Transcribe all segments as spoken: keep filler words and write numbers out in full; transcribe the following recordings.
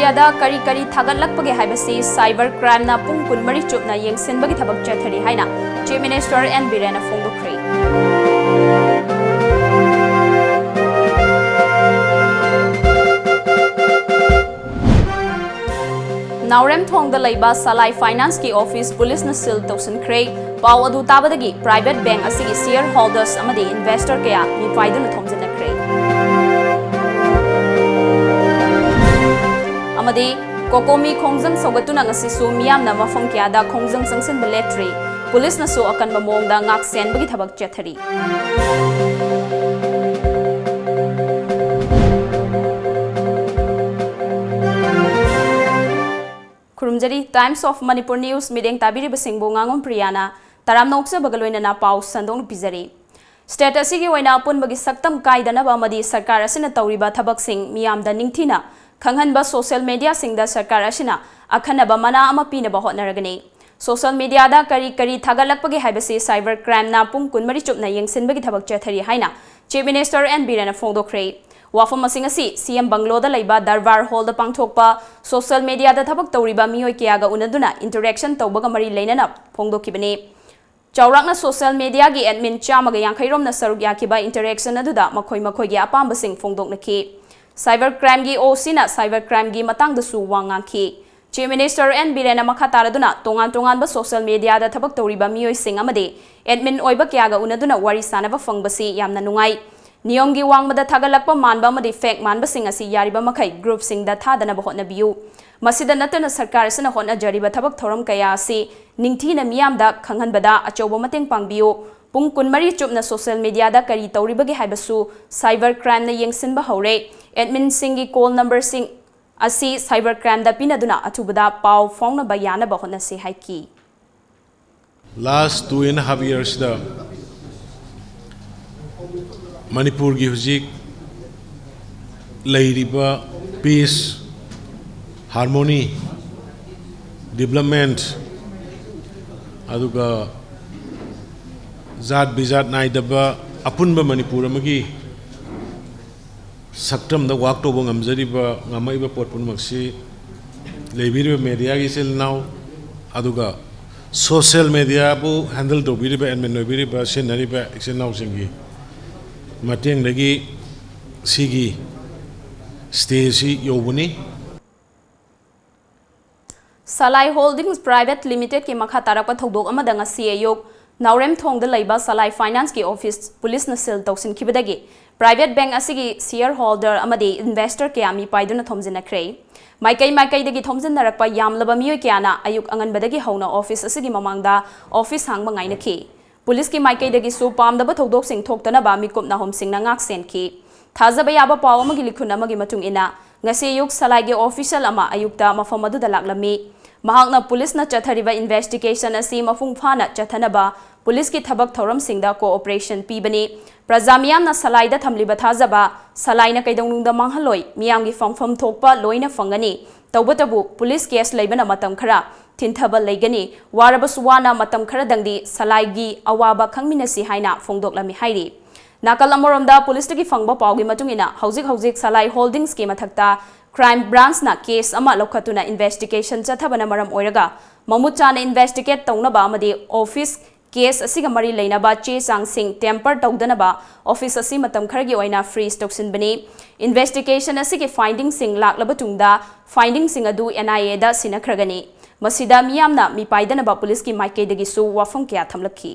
ꯃꯦꯗꯤꯌꯥꯗ ꯀꯔꯤ ꯀꯔꯤ ꯊꯥꯒꯠꯂꯛꯄꯒꯦ ꯍꯥꯏꯕꯁꯤ cyber crimeꯅ ꯄꯨꯡ ꯀꯨꯟꯃꯔꯤ ꯆꯨꯞꯅ ꯌꯦꯡꯁꯤꯟꯕꯒꯤ ꯊꯕꯛ ꯆꯠꯊꯔꯤ ꯍꯥꯏꯅ Chief Minister N. ꯕꯤꯔꯦꯟꯅ ꯐꯣꯡꯗꯣꯛꯈ꯭ꯔꯦ꯫ ꯅꯥꯎꯔꯦꯝꯊꯣꯡꯗ ꯂꯩꯕ ꯁꯂꯥꯏ Financeꯀꯤ office policeꯅ seal ꯇꯧꯁꯤꯟꯈ꯭ꯔꯦ꯫ ꯄꯥꯎ ꯑꯗꯨ ꯇꯥꯕꯗꯒꯤ private bank ꯑꯁꯤꯒꯤ shareholders ꯑꯃꯗꯤ investor ꯀꯌꯥ ꯃꯤꯄꯥꯏꯗꯨꯅ ꯊꯣꯝꯖꯤꯟꯅꯈ꯭ꯔꯦ꯫ ꯑꯃꯗꯤ ꯀꯣꯀꯣꯃꯤ ꯈꯣꯡꯖꯪ ꯁꯧꯒꯠꯇꯨꯅ ꯉꯁꯤꯁꯨ ꯃꯤꯌꯥꯝꯅ ꯃꯐꯝ ꯀꯌꯥꯗ ꯈꯣꯡꯖꯪ ꯆꯪꯁꯤꯟꯕ ꯂꯦꯞꯇ꯭ꯔꯤ꯫ Policeꯅꯁꯨ ꯑꯀꯟꯕ ꯃꯑꯣꯡꯗ ꯉꯥꯛ ꯁꯦꯟꯕꯒꯤ ꯊꯕꯛ ꯆꯠꯊꯔꯤ꯫ ꯈꯨꯔꯨꯝꯖꯔꯤ꯫ Times of Manipur News ꯃꯤꯠꯌꯦꯡ ꯇꯥꯕꯤꯔꯤꯕꯁꯤꯡꯕꯨ ꯉꯥꯉꯣꯝ ꯄ꯭ꯔꯤꯌꯥꯅ ꯇꯔꯥꯝꯅ ꯑꯣꯛꯆꯕꯒ ꯂꯣꯏꯅꯅ ꯄꯥꯎ ꯁꯟꯗꯣꯛꯅ ꯄꯤꯖꯔꯤ꯫ State ꯑꯁꯤꯒꯤ ꯑꯣꯏꯅ ꯑꯄꯨꯟꯕꯒꯤ ꯁꯛꯇꯝ ꯀꯥꯏꯗꯅꯕ ꯑꯃꯗꯤ ꯁꯔꯀꯥꯔ ꯑꯁꯤꯅ ꯇꯧꯔꯤꯕ ꯊꯕꯛꯁꯤꯡ ꯃꯤꯌꯥꯝꯗ ꯅꯤꯡꯊꯤꯅ ꯈꯪꯍꯟꯕ social mediaꯁꯤꯡꯗ ꯁꯔꯀꯥꯔ ꯑꯁꯤꯅ ꯑꯈꯟꯅꯕ ꯃꯅꯥ ꯑꯃ ꯄꯤꯅꯕ ꯍꯣꯠꯅꯔꯒꯅꯤ꯫ Social mediaꯗ ꯀꯔꯤ ꯀꯔꯤ ꯊꯥꯒꯠꯂꯛꯄꯒꯦ ꯍꯥꯏꯕꯁꯤ cyber crimeꯅ ꯄꯨꯡ ꯀꯨꯟꯃꯔꯤ ꯆꯨꯞꯅ ꯌꯦꯡꯁꯤꯟꯕꯒꯤ ꯊꯕꯛ ꯆꯠꯊꯔꯤ ꯍꯥꯏꯅ Chief Minister N. ꯕꯤꯔꯦꯟꯅ ꯐꯣꯡꯗꯣꯛꯈ꯭ꯔꯦ꯫ ꯋꯥꯐꯝꯁꯤꯡ ꯑꯁꯤ C M bungalow ꯗ ꯂꯩꯕ Darbar Hall ꯗ ꯄꯥꯡꯊꯣꯛꯄ social media ꯗ ꯊꯕꯛ ꯇꯧꯔꯤꯕ ꯃꯤꯑꯣꯏ ꯀꯌꯥꯒ ꯎꯅꯗꯨꯅ interaction ꯇꯧꯕꯒ ꯃꯔꯤ ꯂꯩꯅꯅ ꯐꯣꯡꯗꯣꯛꯈꯤꯕꯅꯤ꯫ ꯆꯥꯎꯔꯥꯛꯅ social media ꯒꯤ admin ꯆꯥꯝꯃꯒ ꯌꯥꯡꯈꯩ ꯔꯣꯝꯅ ꯁꯔꯨꯛ ꯌꯥꯈꯤꯕ interaction ꯑꯗꯨꯗ ꯃꯈꯣꯏ ꯃꯈꯣꯏꯒꯤ ꯑꯄꯥꯝꯕꯁꯤꯡ ꯐꯣꯡꯗꯣꯛꯅꯈꯤ꯫ Cyber crime ꯒꯤ O C ꯅ cyber crime ꯒꯤ ꯃꯇꯥꯡꯗꯁꯨ ꯋꯥ ꯉꯥꯡꯈꯤ꯫ Chief Minister N. ꯕꯤꯔꯦꯟꯅ ꯃꯈꯥ ꯇꯥꯔꯗꯨꯅ ꯇꯣꯉꯥꯟ ꯇꯣꯉꯥꯟꯕ social media ꯗ ꯊꯕꯛ ꯇꯧꯔꯤꯕ ꯃꯤꯑꯣꯏꯁꯤꯡ ꯑꯃꯗꯤ admin ꯑꯣꯏꯕ ꯀꯌꯥꯒ ꯎꯅꯗꯨꯅ ꯋꯥꯔꯤ ꯁꯥꯅꯕ ꯐꯪꯕꯁꯤ ꯌꯥꯝꯅ ꯅꯨꯡꯉꯥꯏ꯫ ꯅꯤꯌꯣꯝꯒꯤ ꯋꯥꯡꯃꯗ ꯊꯥꯒꯠꯂꯛꯄ ꯃꯥꯟꯕ ꯑꯃꯗꯤ fake ꯃꯥꯟꯕꯁꯤꯡ ꯑꯁꯤ ꯌꯥꯔꯤꯕ ꯃꯈꯩ group ꯁꯤꯡꯗ ꯊꯥꯗꯅꯕ ꯍꯣꯠꯅꯕꯤꯌꯨ꯫ ꯃꯁꯤꯗ ꯅꯠꯇꯅ ꯁꯔꯀꯥꯔ ꯑꯁꯤꯅ ꯍꯣꯠꯅꯖꯔꯤꯕ ꯊꯕꯛ ꯊꯧꯔꯝ ꯀꯌꯥ ꯑꯁꯤ ꯅꯤꯡꯊꯤꯅ ꯃꯤꯌꯥꯝꯗ ꯈꯪꯍꯟꯕꯗ ꯑꯆꯧꯕ ꯃꯇꯦꯡ ꯄꯥꯡꯕꯤꯌꯨ꯫ ꯄꯨꯡ ꯀꯨꯟꯃꯔꯤ ꯆꯨꯞꯅ social media ꯗ ꯀꯔꯤ ꯇꯧꯔꯤꯕꯒꯦ ꯍꯥꯏꯕꯁꯨ cyber crime ꯅ ꯌꯦꯡꯁꯤꯟꯕ ꯍꯧꯔꯦ꯫ Admin ꯁꯤꯡꯒꯤ call number ꯁꯤꯡ ꯑꯁꯤ cyber crime ꯗ ꯄꯤꯅꯗꯨꯅ ꯑꯊꯨꯕꯗ ꯄꯥꯎ ꯐꯥꯎꯅꯕ ꯌꯥꯅꯕ ꯍꯣꯠꯅꯁꯤ ꯍꯥꯏꯈꯤ꯫ Last two and a half years ꯇ ꯃꯅꯤꯄꯨꯔꯒꯤ ꯍꯧꯖꯤꯛ ꯂꯩꯔꯤꯕ peace, harmony, development, ꯑꯗꯨꯒ ꯖꯥꯠ ꯕꯤꯖꯥꯠ ꯅꯥꯏꯗꯕ ꯑꯄꯨꯟꯕ ꯃꯅꯤꯄꯨꯔ ꯑꯃꯒꯤ ꯁꯛꯇꯝꯗ ꯋꯥꯛ ꯇꯧꯕ ꯉꯝꯖꯔꯤꯕ, ꯉꯝꯃꯛꯏꯕ ꯄꯣꯠ ꯄꯨꯝꯅꯃꯛꯁꯤ ꯂꯩꯕꯤꯔꯤꯕ ꯃꯦꯗꯤꯌꯥꯒꯤ ꯏꯆꯤꯜ ꯏꯅꯥꯎ, ꯑꯗꯨꯒ ꯁꯣꯁꯤꯌꯦꯜ ꯃꯦꯗꯤꯌꯥꯕꯨ ꯍꯦꯟꯗꯜ ꯇꯧꯕꯤꯔꯤꯕ, ꯑꯦꯗꯃꯤꯟ ꯑꯣꯏꯕꯤꯔꯤꯕ, ꯁꯤꯖꯤꯟꯅꯔꯤꯕ ꯏꯆꯤꯜ ꯏꯅꯥꯎꯁꯤꯡꯒꯤ ꯃꯇꯦꯡꯗꯒꯤ ꯁꯤꯒꯤ ꯁ꯭ꯇꯦꯖꯁꯤ ꯌꯧꯕꯅꯤ꯫ ꯁꯂꯥꯏ ꯍꯣꯜꯗꯤꯡꯁ ꯄ꯭ꯔꯥꯏꯚꯦꯠ ꯂꯤꯃꯤꯇꯦꯗꯀꯤ ꯃꯈꯥ ꯇꯥꯔꯛꯄ ꯊꯧꯗꯣꯛ ꯑꯃꯗ ꯉꯁꯤ ꯑꯌꯨꯛ ꯅꯥꯎꯔꯦꯝꯊꯣꯡꯗ ꯂꯩꯕ ꯁꯂꯥꯏ ꯐꯥꯏꯅꯥꯟꯁꯀꯤ ꯑꯣꯐꯤꯁ ꯄꯨꯂꯤꯁꯅ ꯁꯤꯜ ꯇꯧꯁꯤꯟꯈꯤꯕꯗꯒꯤ ꯄ꯭ꯔꯥꯏꯚꯦꯠ ꯕꯦꯡꯛ ꯑꯁꯤꯒꯤ ꯁꯤꯌꯔ ꯍꯣꯜꯗꯔ ꯑꯃꯗꯤ ꯏꯟꯚꯦꯁꯇꯔ ꯀꯌꯥ ꯃꯤ ꯄꯥꯏꯗꯨꯅ ꯊꯣꯝꯖꯤꯟꯅꯈ꯭ꯔꯦ꯫ ꯃꯥꯏꯀꯩ ꯃꯥꯏꯀꯩꯗꯒꯤ ꯊꯣꯝꯖꯤꯟꯅꯔꯛꯄ ꯌꯥꯝꯂꯕ ꯃꯤꯑꯣꯏ ꯀꯌꯥꯅ ꯑꯌꯨꯛ ꯑꯉꯟꯕꯗꯒꯤ ꯍꯧꯅ ꯑꯣꯐꯤꯁ ꯑꯁꯤꯒꯤ ꯃꯃꯥꯡꯗ ꯑꯣꯐꯤꯁ ꯍꯥꯡꯕ ꯉꯥꯏꯅꯈꯤ꯫ ꯄꯨꯂꯤꯁꯀꯤ ꯃꯥꯏꯀꯩꯗꯒꯤꯁꯨ ꯄꯥꯝꯗꯕ ꯊꯧꯗꯣꯛꯁꯤꯡ ꯊꯣꯛꯇꯅꯕ ꯃꯤꯀꯨꯞ ꯅꯥꯍꯣꯝꯁꯤꯡꯅ ꯉꯥꯛ ꯁꯦꯟꯈꯤ꯫ ꯊꯥꯖꯕ ꯌꯥꯕ ꯄꯥꯎ ꯑꯃꯒꯤ ꯂꯤꯈꯨꯟ ꯑꯃꯒꯤ ꯃꯇꯨꯡ ꯏꯟꯅ, ꯉꯁꯤ ꯑꯌꯨꯛ ꯁꯂꯥꯏꯒꯤ ꯑꯣꯐꯤꯁꯤꯌꯦꯜ ꯑꯃ ꯑꯌꯨꯛꯇ ꯃꯐꯝ ꯑꯗꯨꯗ ꯂꯥꯛꯂꯝꯃꯤ꯫ ꯃꯍꯥꯛꯅ ꯄꯨꯂꯤꯁꯅ ꯆꯠꯊꯔꯤꯕ ꯏꯟꯚꯦꯁꯇꯤꯒꯦꯁꯟ ꯑꯁꯤ ꯃꯄꯨꯡ ꯐꯥꯅ ꯆꯠꯊꯅꯕ ꯄꯨꯂꯤꯁꯀꯤ ꯊꯕꯛ ꯊꯧꯔꯝꯁꯤꯡꯗ ꯀꯣꯑꯣꯄꯔꯦꯁꯟ ꯄꯤꯕꯅꯤ꯫ ꯄ꯭ꯔꯖꯥ ꯃꯤꯌꯥꯝꯅ ꯁꯂꯥꯏꯗ ꯊꯝꯂꯤꯕ ꯊꯥꯖꯕ, ꯁꯂꯥꯏꯅ ꯀꯩꯗꯧꯅꯨꯡꯗ ꯃꯥꯡꯍꯜꯂꯣꯏ, ꯃꯤꯌꯥꯝꯒꯤ ꯐꯪꯐꯝ ꯊꯣꯛꯄ ꯂꯣꯏꯅ ꯐꯪꯒꯅꯤ꯫ ꯇꯧꯕꯇꯕꯨ, ꯄꯨꯂꯤꯁ ꯀꯦꯁ ꯂꯩꯕꯅ ꯃꯇꯝ ꯈꯔ ꯊꯤꯟꯊꯕ ꯂꯩꯒꯅꯤ꯫ ꯋꯥꯔꯕꯁꯨ ꯋꯥꯅ ꯃꯇꯝ ꯈꯔꯗꯪꯗꯤ ꯁꯂꯥꯏꯒꯤ ꯑꯋꯥꯕ ꯈꯪꯃꯤꯟꯅꯁꯤ ꯍꯥꯏꯅ ꯐꯣꯡꯗꯣꯛꯂꯝꯃꯤ ꯍꯥꯏꯔꯤ꯫ ꯅꯥꯀꯜ ꯑꯃꯔꯣꯝꯗ ꯄꯨꯂꯤꯁꯇꯒꯤ ꯐꯪꯕ ꯄꯥꯎꯒꯤ ꯃꯇꯨꯡ ꯏꯟꯅ, ꯍꯧꯖꯤꯛ ꯍꯧꯖꯤꯛ ꯁꯂꯥꯏ ꯍꯣꯜꯗꯤꯡꯁꯀꯤ ꯃꯊꯛꯇ ꯀ꯭ꯔꯥꯏꯝ ꯕ꯭ꯔꯥꯟꯁꯅ ꯀꯦꯁ ꯑꯃ ꯂꯧꯈꯠꯇꯨꯅ ꯏꯟꯚꯦꯁꯇꯤꯒꯦꯁꯟ ꯆꯠꯊꯕꯅ ꯃꯔꯝ ꯑꯣꯏꯔꯒ, ꯃꯃꯨꯠ ꯆꯥꯅ ꯏꯟꯚꯦꯁꯇꯤꯒꯦꯠ ꯇꯧꯅꯕ ꯑꯃꯗꯤ ꯑꯣꯐꯤꯁ ꯀꯦꯁ ꯑꯁꯤꯒ ꯃꯔꯤ ꯂꯩꯅꯕ ꯆꯦ ꯆꯥꯡꯁꯤꯡ ꯇꯦꯝꯄꯔ ꯇꯧꯗꯅꯕ ꯑꯣꯐꯤꯁ ꯑꯁꯤ ꯃꯇꯝ ꯈꯔꯒꯤ ꯑꯣꯏꯅ ꯐ꯭ꯔꯤꯖ ꯇꯧꯁꯤꯟꯕꯅꯤ꯫ ꯏꯟꯚꯦꯁꯇꯤꯒꯦꯁꯟ ꯑꯁꯤꯒꯤ ꯐꯥꯏꯟꯗꯤꯡꯁꯤꯡ ꯂꯥꯛꯂꯕ ꯇꯨꯡꯗ, ꯐꯥꯏꯟꯗꯤꯡꯁꯤꯡ ꯑꯗꯨ ꯑꯦꯟ ꯑꯥꯏ ꯑꯦꯗ ꯁꯤꯟꯅꯈ꯭ꯔꯒꯅꯤ꯫ ꯃꯁꯤꯗ ꯃꯤꯌꯥꯝꯅ ꯃꯤꯄꯥꯏꯗꯅꯕ ꯄꯨꯂꯤꯁꯀꯤ ꯃꯥꯏꯀꯩꯗꯒꯤꯁꯨ ꯋꯥꯐꯝ ꯀꯌꯥ ꯊꯝꯂꯛꯈꯤ꯫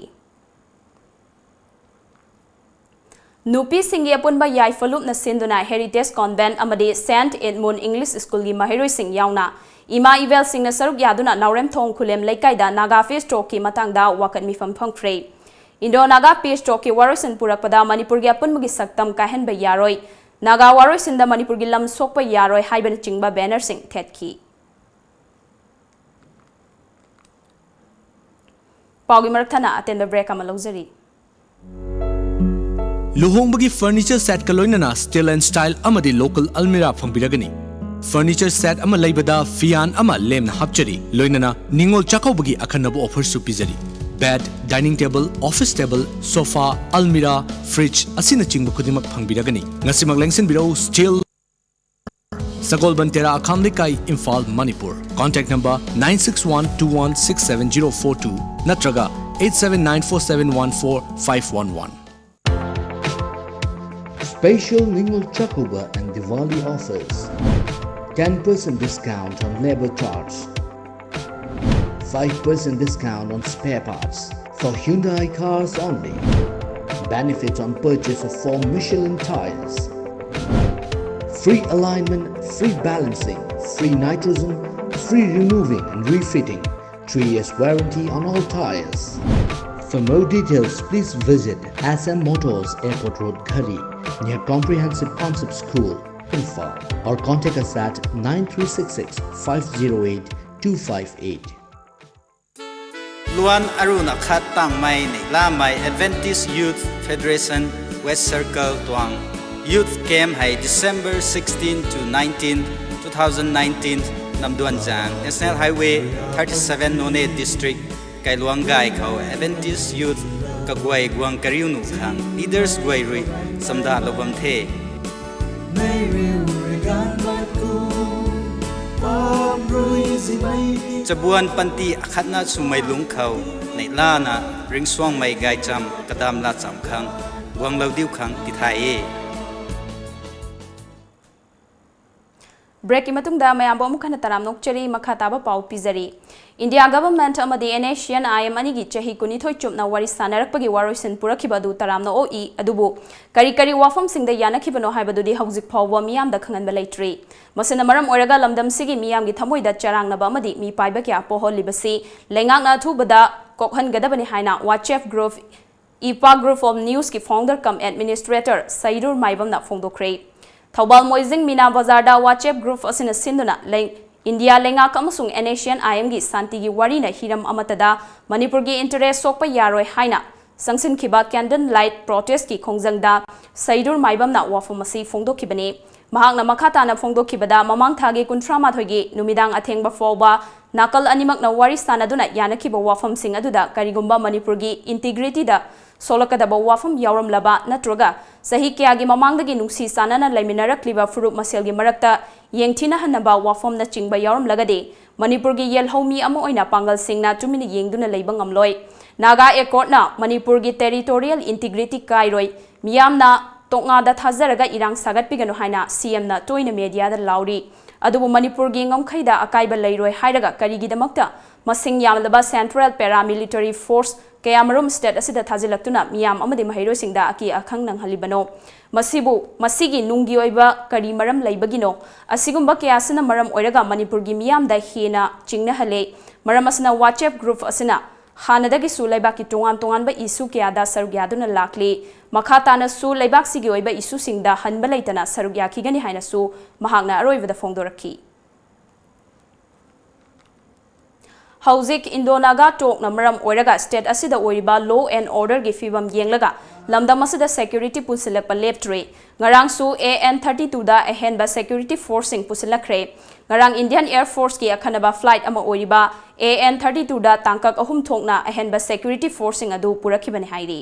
ꯅꯨꯄꯤꯁꯤꯡꯒꯤ ꯑꯄꯨꯟꯕ ꯌꯥꯏꯐ ꯂꯨꯞꯅ ꯁꯤꯟꯗꯨꯅ ꯍꯦꯔꯤꯇꯦꯖ ꯀꯣꯟꯚꯦꯟꯠ ꯑꯃꯗꯤ ꯁꯦꯟꯠ ꯑꯦꯗꯃꯨꯟ ꯏꯪꯂꯤꯁ ꯁ꯭ꯀꯨꯜꯒꯤ ꯃꯍꯩꯔꯣꯏꯁꯤꯡ ꯌꯥꯎꯅ ꯏꯃꯥ ꯏꯕꯦꯜꯁꯤꯡꯅ ꯁꯔꯨꯛ ꯌꯥꯗꯨꯅ ꯅꯥꯎꯔꯦꯝꯊꯣꯡ ꯈꯨꯂꯦꯝ ꯂꯩꯀꯥꯏꯗ ꯅꯥꯒꯥ ꯄꯤꯁ ꯇꯣꯛꯀꯤ ꯃꯇꯥꯡꯗ ꯋꯥꯀꯠ ꯃꯤꯐꯝ ꯐꯝꯈ꯭ꯔꯦ꯫ ꯏꯟꯗꯣ ꯅꯥꯒꯥ ꯄꯤꯁ ꯇꯣꯛꯀꯤ ꯋꯥꯔꯣꯏꯁꯤꯟ ꯄꯨꯔꯛꯄꯗ ꯃꯅꯤꯄꯨꯔꯒꯤ ꯑꯄꯨꯟꯕꯒꯤ ꯁꯛꯇꯝ ꯀꯥꯏꯍꯟꯕ ꯌꯥꯔꯣꯏ, ꯅꯥꯒꯥ ꯋꯥꯔꯣꯏꯁꯤꯟꯗ ꯃꯅꯤꯄꯨꯔꯒꯤ ꯂꯝ ꯁꯣꯛꯄ ꯌꯥꯔꯣꯏ ꯍꯥꯏꯕꯅꯆꯤꯡꯕ ꯕꯦꯅꯔꯁꯤꯡ ꯊꯦꯠꯈꯤ꯫ ꯄꯥꯎꯒꯤ ꯃꯔꯛ ꯊꯠꯅ ꯑꯇꯦꯟꯕ ꯕ꯭ꯔꯦꯛ ꯑꯃ ꯂꯧꯖꯔꯤ꯫ ꯂꯨꯍꯣꯡꯕꯒꯤ ꯐꯔꯅꯤꯆꯔ ꯁꯦꯠꯀ ꯂꯣꯏꯅꯅ ꯁ꯭ꯇꯤꯜ ꯑꯦꯟ ꯁ꯭ꯇꯥꯏꯜ ꯑꯃꯗꯤ ꯂꯣꯀꯦꯜ ꯑꯜꯃꯤꯔꯥ ꯐꯪꯕꯤꯔꯒꯅꯤ꯫ ꯐꯔꯅꯤꯆꯔ ꯁꯦꯠ ꯑꯃ ꯂꯩꯕꯗ ꯐꯤꯌꯥꯟ ꯑꯃ ꯂꯦꯝꯅ ꯍꯥꯞꯆꯔꯤ, ꯂꯣꯏꯅꯅ ꯅꯤꯉꯣꯜ ꯆꯥꯛꯀꯧꯕꯒꯤ ꯑꯈꯟꯅꯕ ꯑꯣꯐꯔꯁꯨ ꯄꯤꯖꯔꯤ꯫ Bed, dining table, office table, sofa, almirah, fridge ꯑꯁꯤꯅꯆꯤꯡꯕ ꯈꯨꯗꯤꯡꯃꯛ ꯐꯪꯕꯤꯔꯒꯅꯤ꯫ ꯉꯁꯤꯃꯛ ꯂꯦꯡꯁꯤꯟꯕꯤꯔꯛꯎ, Steel, ꯁꯒꯣꯜꯕꯟ ꯇꯦꯔꯥ ꯑꯈꯥꯝ ꯂꯩꯀꯥꯏ, Imphal, Manipur. Contact number nine six one two one six seven zero four two ꯅꯠꯇ꯭ꯔꯒ eight seven nine four seven one four five one one꯫ Special Ningol Chakuba and Diwali offers. Ten percent discount on labor charge. Five percent discount on spare parts for Hyundai cars only. Benefits on purchase of four Michelin tires. Free alignment, free balancing, free nitrogen, free removing and refitting. Three years warranty on all tires. For more details, please visit S M Motors, Airport Road, Ghari, near Comprehensive Concept School, Imphal, or contact us at nine three six six five zero eight two five eight. Luan aruna khat tangmai ni lamai Adventist Youth Federation West Circle tuang Youth Camp hai December sixteen to nineteen, two thousand nineteen, Namduanjang, National Highway thirty-seven, Noney District, Kailuang gai khou Adventist Youth kaguay guang kariu nu khang leaders guay rui samda lou bam the. Chabuan panti akhatna sumei lung khou neihlana ringsuangmei gaicham kadam lacham khang guanglou diu khang tithai e. Break ꯀꯤ ꯃꯇꯨꯡꯗ ꯃꯌꯥꯝꯕꯨ ꯑꯃꯨꯛ ꯍꯟꯅ ꯇꯔꯥꯝꯅ ꯑꯣꯛꯆꯔꯤ꯫ ꯃꯈꯥ ꯇꯥꯕ ꯄꯥꯎ ꯄꯤꯖꯔꯤ꯫ India Government ꯑꯃꯗꯤ NSCN-IM ꯑꯅꯤꯒꯤ ꯆꯍꯤ ꯀꯨꯟꯅꯤꯊꯣꯏ ꯆꯨꯞꯅ ꯋꯥꯔꯤ ꯁꯥꯅꯔꯛꯄꯒꯤ ꯋꯥꯔꯣꯏꯁꯤꯟ ꯄꯨꯔꯛꯈꯤꯕ ꯑꯗꯨ ꯇꯔꯥꯝꯅ ꯑꯣꯛꯏ꯫ ꯑꯗꯨꯕꯨ ꯀꯔꯤ ꯀꯔꯤ ꯋꯥꯐꯝꯁꯤꯡꯗ ꯌꯥꯅꯈꯤꯕꯅꯣ ꯍꯥꯏꯕꯗꯨꯗꯤ ꯍꯧꯖꯤꯛ ꯐꯥꯎꯕ ꯃꯤꯌꯥꯝꯗ ꯈꯪꯍꯟꯕ ꯂꯩꯇ꯭ꯔꯤ꯫ ꯃꯁꯤꯅ ꯃꯔꯝ ꯑꯣꯏꯔꯒ ꯂꯝꯗꯝꯁꯤꯒꯤ ꯃꯤꯌꯥꯝꯒꯤ ꯊꯃꯣꯏꯗ ꯆꯔꯥꯡꯅꯕ ꯑꯃꯗꯤ ꯃꯤꯄꯥꯏꯕ ꯀꯌꯥ ꯄꯣꯛꯍꯜꯂꯤꯕꯁꯤ ꯂꯩꯉꯥꯛꯅ ꯑꯊꯨꯕꯗ ꯀꯣꯛꯍꯟꯒꯗꯕꯅꯤ ꯍꯥꯏꯅ WhatsApp group Ipa Group of News ꯀꯤ founder cum administrator ꯁꯩꯔꯨꯔ ꯃꯥꯏꯕꯝꯅ ꯐꯣꯡꯗꯣꯛꯈ꯭ꯔꯦ꯫ ꯊꯧꯕꯥꯜ ꯃꯣꯏꯖꯤꯡ ꯃꯤꯅꯥ ꯕꯖꯥꯔꯗ WhatsApp group ꯑꯁꯤꯅ ꯁꯤꯟꯗꯨꯅ ꯂꯩ-, ꯏꯟꯗꯤꯌꯥ ꯂꯩꯉꯥꯛ ꯑꯃꯁꯨꯡ NSCN-IM ꯒꯤ ꯁꯥꯟꯇꯤꯒꯤ ꯋꯥꯔꯤꯅ ꯍꯤꯔꯝ ꯑꯃꯠꯇꯗ ꯃꯅꯤꯄꯨꯔꯒꯤ interest ꯁꯣꯛꯄ ꯌꯥꯔꯣꯏ ꯍꯥꯏꯅ ꯆꯪꯁꯤꯟꯈꯤꯕ candle light protest ꯀꯤ ꯈꯣꯡꯖꯪꯗ ꯁꯩꯔꯨꯔ ꯃꯥꯏꯕꯝꯅ ꯋꯥꯐꯝ ꯑꯁꯤ ꯐꯣꯡꯗꯣꯛꯈꯤꯕꯅꯤ꯫ ꯃꯍꯥꯛꯅ ꯃꯈꯥ ꯇꯥꯅ ꯐꯣꯡꯗꯣꯛꯈꯤꯕꯗ, ꯃꯃꯥꯡ ꯊꯥꯒꯤ ꯀꯨꯟꯊ꯭ꯔꯥ ꯃꯥꯊꯣꯏꯒꯤ ꯅꯨꯃꯤꯗꯥꯡ ꯑꯊꯦꯡꯕ ꯐꯥꯎꯕ ꯅꯥꯀꯜ ꯑꯅꯤꯃꯛꯅ ꯋꯥꯔꯤ ꯁꯥꯅꯗꯨꯅ ꯌꯥꯅꯈꯤꯕ ꯋꯥꯐꯝꯁꯤꯡ ꯑꯗꯨꯗ ꯀꯔꯤꯒꯨꯝꯕ ꯃꯅꯤꯄꯨꯔꯒꯤ ꯏꯟꯇꯤꯒ꯭ꯔꯤꯇꯤꯗ ꯁꯣꯛꯂꯛꯀꯗꯕ ꯋꯥꯐꯝ ꯌꯥꯎꯔꯝꯂꯕ ꯅꯠꯇ꯭ꯔꯒ ꯆꯍꯤ ꯀꯌꯥꯒꯤ ꯃꯃꯥꯡꯗꯒꯤ ꯅꯨꯡꯁꯤ ꯆꯥꯟꯅꯅ ꯂꯩꯃꯤꯟꯅꯔꯛꯂꯤꯕ ꯐꯨꯔꯨꯞ ꯃꯁꯦꯜꯒꯤ ꯃꯔꯛꯇ ꯌꯦꯡꯊꯤꯅꯍꯟꯅꯕ ꯋꯥꯐꯝꯅꯆꯤꯡꯕ ꯌꯥꯎꯔꯝꯂꯒꯗꯤ, ꯃꯅꯤꯄꯨꯔꯒꯤ ꯌꯦꯜꯍꯧꯃꯤ ꯑꯃ ꯑꯣꯏꯅ ꯄꯥꯡꯒꯜꯁꯤꯡꯅ ꯇꯨꯃꯤꯟꯅ ꯌꯦꯡꯗꯨꯅ ꯂꯩꯕ ꯉꯝꯂꯣꯏ꯫ ꯅꯥꯒꯥ ꯑꯦꯀꯣꯔꯗꯅ ꯃꯅꯤꯄꯨꯔꯒꯤ ꯇꯦꯔꯤꯇꯣꯔꯤꯌꯦꯜ ꯏꯟꯇꯤꯒ꯭ꯔꯤꯇꯤ ꯀꯥꯏꯔꯣꯏ꯫ ꯃꯤꯌꯥꯝꯅ ꯇꯣꯛꯉꯥꯗ ꯊꯥꯖꯔꯒ ꯏꯔꯥꯡ ꯁꯥꯒꯠꯄꯤꯒꯅꯨ ꯍꯥꯏꯅ ꯁꯤ ꯑꯦꯝꯅ ꯇꯣꯏꯅ ꯃꯦꯗꯤꯌꯥꯗ ꯂꯥꯎꯔꯤ꯫ ꯑꯗꯨꯕꯨ ꯃꯅꯤꯄꯨꯔꯒꯤ ꯉꯝꯈꯩꯗ ꯑꯀꯥꯏꯕ ꯂꯩꯔꯣꯏ ꯍꯥꯏꯔꯒ ꯀꯔꯤꯒꯤꯗꯃꯛꯇ ꯃꯁꯤꯡ ꯌꯥꯝꯂꯕ ꯁꯦꯟꯇ꯭ꯔꯦꯜ ꯄꯦꯔꯥꯃꯤꯂꯤꯇꯔꯤ ꯐꯣꯔꯁ ꯀꯌꯥꯃꯔꯨꯝ ꯁ꯭ꯇꯦꯠ ꯑꯁꯤꯗ ꯊꯥꯖꯤꯜꯂꯛꯇꯨꯅ ꯃꯤꯌꯥꯝ ꯑꯃꯗꯤ ꯃꯍꯩꯔꯣꯏꯁꯤꯡꯗ ꯑꯀꯤ ꯑꯈꯪ ꯅꯪꯍꯜꯂꯤꯕꯅꯣ? ꯃꯁꯤꯕꯨ, ꯃꯁꯤꯒꯤ ꯅꯨꯡꯒꯤ ꯑꯣꯏꯕ ꯀꯔꯤ ꯃꯔꯝ ꯂꯩꯕꯒꯤꯅꯣ? ꯑꯁꯤꯒꯨꯝꯕ ꯀꯌꯥꯁꯤꯅ ꯃꯔꯝ ꯑꯣꯏꯔꯒ ꯃꯅꯤꯄꯨꯔꯒꯤ ꯃꯤꯌꯥꯝꯗ ꯍꯦꯟꯅ ꯆꯤꯡꯅꯍꯜꯂꯦ꯫ ꯃꯔꯝ ꯑꯁꯤꯅ WhatsApp ꯒ꯭ꯔꯨꯞ ꯑꯁꯤꯅ ꯍꯥꯟꯅꯗꯒꯤꯁꯨ ꯂꯩꯕꯥꯛꯀꯤ ꯇꯣꯉꯥꯟ ꯇꯣꯉꯥꯟꯕ ꯏꯁꯨ ꯀꯌꯥꯗ ꯁꯔꯨꯛ ꯌꯥꯗꯨꯅ ꯂꯥꯛꯂꯤ꯫ ꯃꯈꯥ ꯇꯥꯅꯁꯨ ꯂꯩꯕꯥꯛꯁꯤꯒꯤ ꯑꯣꯏꯕ ꯏꯁꯨꯁꯤꯡꯗ ꯍꯟꯕ ꯂꯩꯇꯅ ꯁꯔꯨꯛ ꯌꯥꯈꯤꯒꯅꯤ ꯍꯥꯏꯅꯁꯨ ꯃꯍꯥꯛꯅ ꯑꯔꯣꯏꯕꯗ ꯐꯣꯡꯗꯣꯔꯛꯈꯤ꯫ ꯍꯧꯖꯤꯛ ꯏꯟꯗꯣ ꯅꯥꯒꯥ ꯇꯣꯛꯅ ꯃꯔꯝ ꯑꯣꯏꯔꯒ ꯁ꯭ꯇꯦꯠ ꯑꯁꯤꯗ ꯑꯣꯏꯔꯤꯕ law and order ꯒꯤ ꯐꯤꯕꯝ ꯌꯦꯡꯂꯒ ꯂꯝꯗꯝ ꯑꯁꯤꯗ ꯁꯦꯀ꯭ꯌꯨꯔꯤꯇꯤ ꯄꯨꯁꯤꯜꯂꯛꯄ ꯂꯦꯞꯇ꯭ꯔꯤ꯫ ꯉꯔꯥꯡꯁꯨ ꯑꯦ ꯑꯦꯟ ꯊꯥꯔꯇꯤ ꯇꯨꯗ ꯑꯍꯦꯟꯕ ꯁꯦꯀ꯭ꯌꯨꯔꯤꯇꯤ ꯐꯣꯔꯁꯁꯤꯡ ꯄꯨꯁꯤꯜꯂꯛꯈ꯭ꯔꯦ꯫ ꯉꯔꯥꯡ ꯏꯟꯗꯤꯌꯟ ꯑꯦꯌꯔ ꯐꯣꯔꯁꯀꯤ ꯑꯈꯟꯅꯕ ꯐ꯭ꯂꯥꯏꯠ ꯑꯃ ꯑꯣꯏꯔꯤꯕ ꯑꯦ ꯑꯦꯟ ꯊꯥꯔꯇꯤ ꯇꯨꯗ ꯇꯥꯡꯀꯛ ꯑꯍꯨꯝ ꯊꯣꯛꯅ ꯑꯍꯦꯟꯕ ꯁꯦꯀ꯭ꯌꯨꯔꯤꯇꯤ ꯐꯣꯔꯁꯁꯤꯡ ꯑꯗꯨ ꯄꯨꯔꯛꯈꯤꯕꯅꯤ ꯍꯥꯏꯔꯤ꯫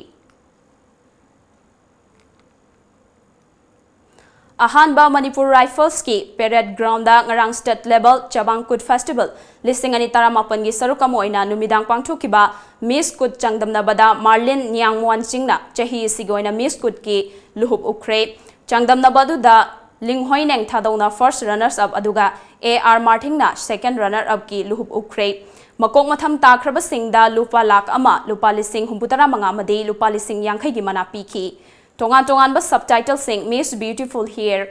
ꯑꯍꯥꯟꯕ ꯃꯅꯤꯄꯨꯔ ꯔꯥꯏꯐꯜꯁꯀꯤ ꯄꯦꯔꯦꯗ ꯒ꯭ꯔꯥꯎꯟꯗ ꯉꯔꯥꯡ ꯁ꯭ꯇꯦꯠ ꯂꯦꯚꯦꯜ ꯆꯕꯥꯡ ꯀꯨꯠ ꯐꯦꯁꯇꯤꯚꯦꯜ ꯂꯤꯁꯤꯡ ꯑꯅꯤ ꯇꯔꯥꯃꯥꯄꯟꯒꯤ ꯁꯔꯨꯛ ꯑꯃ ꯑꯣꯏꯅ ꯅꯨꯃꯤꯗꯥꯡ ꯄꯥꯡꯊꯣꯛꯈꯤꯕ ꯃꯤꯁ ꯀꯨꯠ ꯆꯥꯡꯗꯝꯅꯕꯗ ꯃꯥꯔꯂꯤꯟ ꯅꯤꯌꯥꯡꯃꯣꯟ ꯆꯤꯡꯅ ꯆꯍꯤ ꯑꯁꯤꯒꯤ ꯑꯣꯏꯅ ꯃꯤꯁ ꯀꯨꯠꯀꯤ ꯂꯨꯍꯨꯞ ꯎꯞꯈ꯭ꯔꯦ꯫ ꯆꯥꯡꯗꯝꯅꯕ ꯑꯗꯨꯗ ꯂꯤꯡꯍꯣꯏꯅꯦꯡ ꯊꯥꯗꯧꯅ ꯐꯥꯔꯁ ꯔꯅꯔꯁ ꯑꯞ ꯑꯗꯨꯒ ꯑꯦ ꯑꯥꯔ ꯃꯥꯔꯊꯤꯡꯅ ꯁꯦꯀꯦꯟꯗ ꯔꯅꯔ ꯑꯞꯀꯤ ꯂꯨꯍꯨꯞ ꯎꯞꯈ꯭ꯔꯦ꯫ ꯃꯀꯣꯛ ꯃꯊꯝ ꯇꯥꯈ꯭ꯔꯕꯁꯤꯡꯗ ꯂꯨꯄꯥ ꯂꯥꯈ ꯑꯃ, ꯂꯨꯄꯥ ꯂꯤꯁꯤꯡ ꯍꯨꯝꯐꯨꯇꯔꯥ ꯃꯉꯥ ꯑꯃꯗꯤ ꯂꯨꯄꯥ ꯂꯤꯁꯤꯡ ꯌꯥꯡꯈꯩꯒꯤ ꯃꯅꯥ ꯄꯤꯈꯤ꯫ ꯇꯣꯉꯥꯟ ꯇꯣꯉꯥꯟꯕ ꯁꯕꯇꯥꯏꯇꯜꯁꯤꯡ: Miss Beautiful Hair,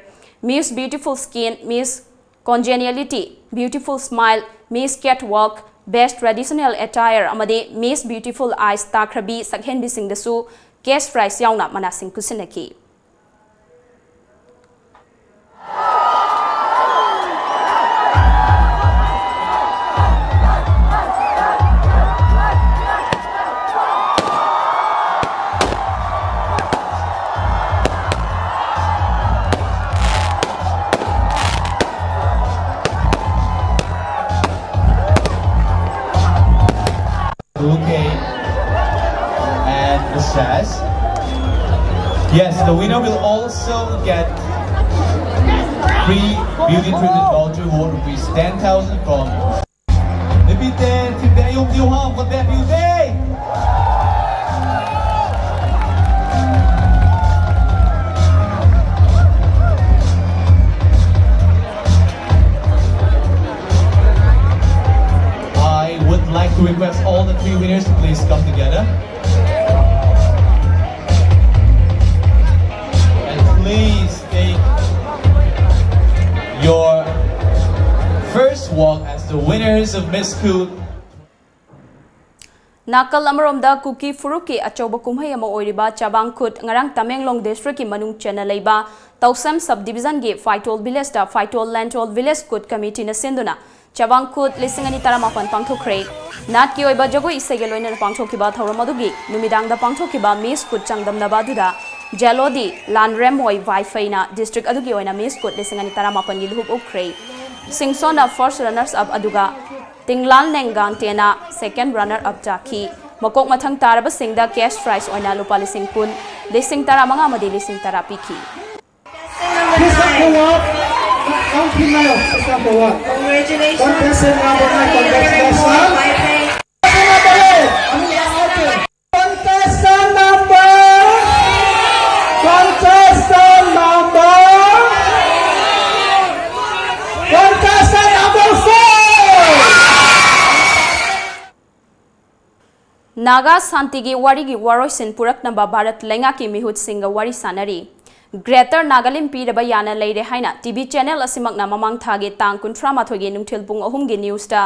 Miss Beautiful Skin, Miss Congeniality, Beautiful Smile, Miss Catwalk, Best Traditional Attire ꯑꯃꯗꯤ Miss Beautiful Eyes ꯇꯥꯈ꯭ꯔꯕꯤ ꯁꯛꯍꯦꯟꯕꯤꯁꯤꯡꯗꯁꯨ ꯀꯦꯁ ꯄ꯭ꯔꯥꯏꯖ ꯌꯥꯎꯅ ꯃꯅꯥꯁꯤꯡ ꯄꯨꯟꯁꯤꯟꯅꯈꯤ꯫ Bouquet and the sash. Yes, the winner will also get free beauty treatment voucher worth rupees ten thousand from Nipite Tibeyum Diuha for their beauty. I would like to request all the three winners to please come together. And please take your first walk as the winners of Miss Cool. ꯅꯥꯀꯜ ꯑꯃꯔꯣꯝꯗ ꯀꯨꯀꯤ ꯐꯨꯔꯨꯞꯀꯤ ꯑꯆꯧꯕ ꯀꯨꯝꯍꯩ ꯑꯃ ꯑꯣꯏꯔꯤꯕ ꯆꯥꯕꯥꯡ ꯈꯨꯠ ꯉꯔꯥꯡ ꯇꯃꯦꯡꯂꯣꯡ ꯗꯤꯁꯇ꯭ꯔꯤꯛꯀꯤ ꯃꯅꯨꯡ ꯆꯟꯅ ꯂꯩꯕ ꯇꯧꯁꯦꯝ ꯁꯕ ꯗꯤꯕꯤꯖꯟꯒꯤ ꯐꯥꯏꯇꯣꯜ ꯚꯤꯂꯦꯖꯇ ꯐꯥꯏꯇꯣꯜ ꯂꯦꯟꯊꯣꯜ ꯚꯤꯂꯦꯖ ꯀꯨꯠ ꯀꯃꯤꯇꯤꯅ ꯁꯤꯟꯗꯨꯅ ꯆꯥꯕꯥꯡ ꯈꯨꯠ ꯂꯤꯁꯤꯡ ꯑꯅꯤ ꯇꯔꯥꯃꯥꯄꯟ ꯄꯥꯡꯊꯣꯛꯈ꯭ꯔꯦ꯫ ꯅꯥꯠꯀꯤ ꯑꯣꯏꯕ ꯖꯒꯣꯏ ꯏꯁꯩꯒ ꯂꯣꯏꯅꯅ ꯄꯥꯡꯊꯣꯛꯈꯤꯕ ꯊꯧꯔꯝ ꯑꯗꯨꯒꯤ ꯅꯨꯃꯤꯗꯥꯡꯗ ꯄꯥꯡꯊꯣꯛꯈꯤꯕ ꯃꯤꯁ ꯀꯨꯠ ꯆꯥꯡꯗꯝꯅꯕ ꯑꯗꯨꯗ ꯖꯦꯂꯣꯗꯤ ꯂꯥꯟꯔꯦꯝꯍꯣꯏ ꯋꯥꯏꯐꯩꯅ ꯗꯤꯁꯇ꯭ꯔꯤꯛ ꯑꯗꯨꯒꯤ ꯑꯣꯏꯅ ꯃꯤꯁ ꯀꯨꯠ ꯂꯤꯁꯤꯡ ꯑꯅꯤ ꯇꯔꯥꯃꯥꯄꯟꯒꯤ ꯂꯨꯍꯨꯞ ꯎꯞꯈ꯭ꯔꯦ꯫ ꯁꯤꯡꯁꯣꯟꯅ ꯐꯥꯔꯁ ꯔꯅꯔꯁ ꯑꯞ ꯑꯗꯨꯒ ꯇꯤꯡꯂꯥꯜ ꯅꯦꯡꯒꯥꯟꯇꯦꯅ ꯁꯦꯀꯦꯟ ꯔꯅꯔ ꯑꯞ ꯇꯥꯈꯤ꯫ ꯃꯀꯣꯛ ꯃꯊꯪ ꯇꯥꯔꯕꯁꯤꯡꯗ ꯀꯦꯁ ꯄ꯭ꯔꯥꯏꯖ ꯑꯣꯏꯅ ꯂꯨꯄꯥ ꯂꯤꯁꯤꯡ ꯀꯨꯟ, ꯂꯤꯁꯤꯡ ꯇꯔꯥꯃꯉꯥ ꯑꯃꯗꯤ ꯂꯤꯁꯤꯡ ꯇꯔꯥ ꯄꯤꯈꯤ꯫ Please come forward. Come to now. Please come forward. Congratulations. Contestant number nine, congratulations. Contestant number, contestant number, contestant number four. Naga ꯁꯥꯟꯇꯤꯒꯤ ꯋꯥꯔꯤꯒꯤ ꯋꯥꯔꯣꯏꯁꯤꯟ ꯄꯨꯔꯛꯅꯕ ꯚꯥꯔꯠ ꯂꯩꯉꯥꯛꯀꯤ ꯃꯤꯍꯨꯠꯁꯤꯡꯒ ꯋꯥꯔꯤ ꯁꯥꯟꯅꯔꯤ꯫ ꯒ꯭ꯔꯦꯇꯔ ꯅꯥꯒꯥꯂꯦꯟ ꯄꯤꯔꯕ ꯌꯥꯅ ꯂꯩꯔꯦ ꯍꯥꯏꯅ ꯇꯤ ꯚꯤ ꯆꯦꯅꯦꯜ ꯑꯁꯤꯃꯛꯅ ꯃꯃꯥꯡ ꯊꯥꯒꯤ ꯇꯥꯡ ꯀꯨꯟꯊ꯭ꯔꯥ ꯃꯥꯊꯣꯏꯒꯤ ꯅꯨꯡꯊꯤꯜ ꯄꯨꯡ ꯑꯍꯨꯝꯒꯤ ꯅ꯭ꯌꯨꯁꯇ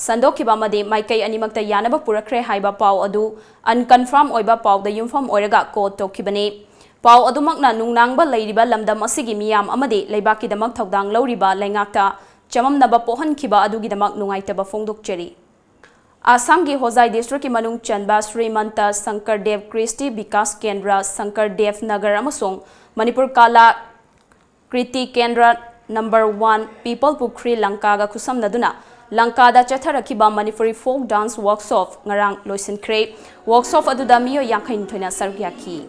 ꯁꯟꯗꯣꯛꯈꯤꯕ ꯑꯃꯗꯤ ꯃꯥꯏꯀꯩ ꯑꯅꯤꯃꯛꯇ ꯌꯥꯅꯕ ꯄꯨꯔꯛꯈ꯭ꯔꯦ ꯍꯥꯏꯕ ꯄꯥꯎ ꯑꯗꯨ ꯑꯟꯀꯟꯐꯥꯔꯝ ꯑꯣꯏꯕ ꯄꯥꯎꯗ ꯌꯨꯝꯐꯝ ꯑꯣꯏꯔꯒ ꯀꯣꯠ ꯇꯧꯈꯤꯕꯅꯤ꯫ ꯄꯥꯎ ꯑꯗꯨꯃꯛꯅ ꯅꯨꯡꯅꯥꯡꯕ ꯂꯩꯔꯤꯕ ꯂꯝꯗꯝ ꯑꯁꯤꯒꯤ ꯃꯤꯌꯥꯝ ꯑꯃꯗꯤ ꯂꯩꯕꯥꯛꯀꯤꯗꯃꯛ ꯊꯧꯗꯥꯡ ꯂꯧꯔꯤꯕ ꯂꯩꯉꯥꯛꯇ ꯆꯃꯝꯅꯕ ꯄꯣꯛꯍꯟꯈꯤꯕ ꯑꯗꯨꯒꯤꯗꯃꯛ ꯅꯨꯡꯉꯥꯏꯇꯕ ꯐꯣꯡꯗꯣꯛꯆꯔꯤ꯫ ꯑꯁꯥꯝꯒꯤ ꯍꯣꯖꯥꯏ ꯗꯤꯁꯇ꯭ꯔꯤꯛꯀꯤ ꯃꯅꯨꯡ ꯆꯟꯕ ꯁ꯭ꯔꯤꯃꯟꯇ ꯁꯪꯀꯔꯗꯦꯕ ꯀ꯭ꯔꯤꯁꯇꯤ ꯕꯤꯀꯥꯁ ꯀꯦꯟꯗ꯭ꯔ, ꯁꯪꯀꯔꯗꯦꯕ ꯅꯒꯔ ꯑꯃꯁꯨꯡ ꯃꯅꯤꯄꯨꯔ ꯀꯥꯂꯥ ꯀ꯭ꯔꯤꯇꯤ ꯀꯦꯟꯗ꯭ꯔ ꯅꯝꯕꯔ ꯋꯥꯟ, ꯄꯤꯄꯜ ꯄꯨꯈ꯭ꯔꯤ ꯂꯪꯀꯥꯒ ꯈꯨꯠꯁꯝꯅꯗꯨꯅ ꯂꯪꯀꯥꯗ ꯆꯠꯊꯔꯛꯈꯤꯕ ꯃꯅꯤꯄꯨꯔꯤ ꯐꯣꯛ ꯗꯥꯟꯁ ꯋꯥꯔꯛꯁꯣꯞ ꯉꯔꯥꯡ ꯂꯣꯏꯁꯤꯟꯈ꯭ꯔꯦ꯫ ꯋꯥꯔꯛꯁꯣꯞ ꯑꯗꯨꯗ ꯃꯤꯑꯣꯏ ꯌꯥꯡꯈꯩ ꯅꯤꯊꯣꯏꯅ ꯁꯔꯨꯛ ꯌꯥꯈꯤ꯫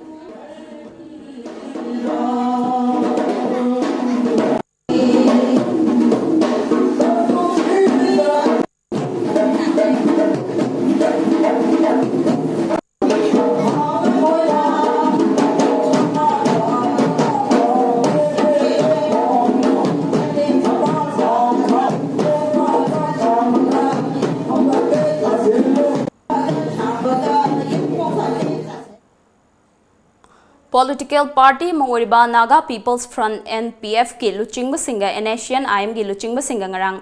Political party ꯑꯃ ꯑꯣꯏꯔꯤꯕ Naga People's Front, N P F ꯀꯤ ꯂꯨꯆꯤꯡꯕꯁꯤꯡꯒ N S C N I M ꯒꯤ ꯂꯨꯆꯤꯡꯕꯁꯤꯡꯒ ꯉꯔꯥꯡ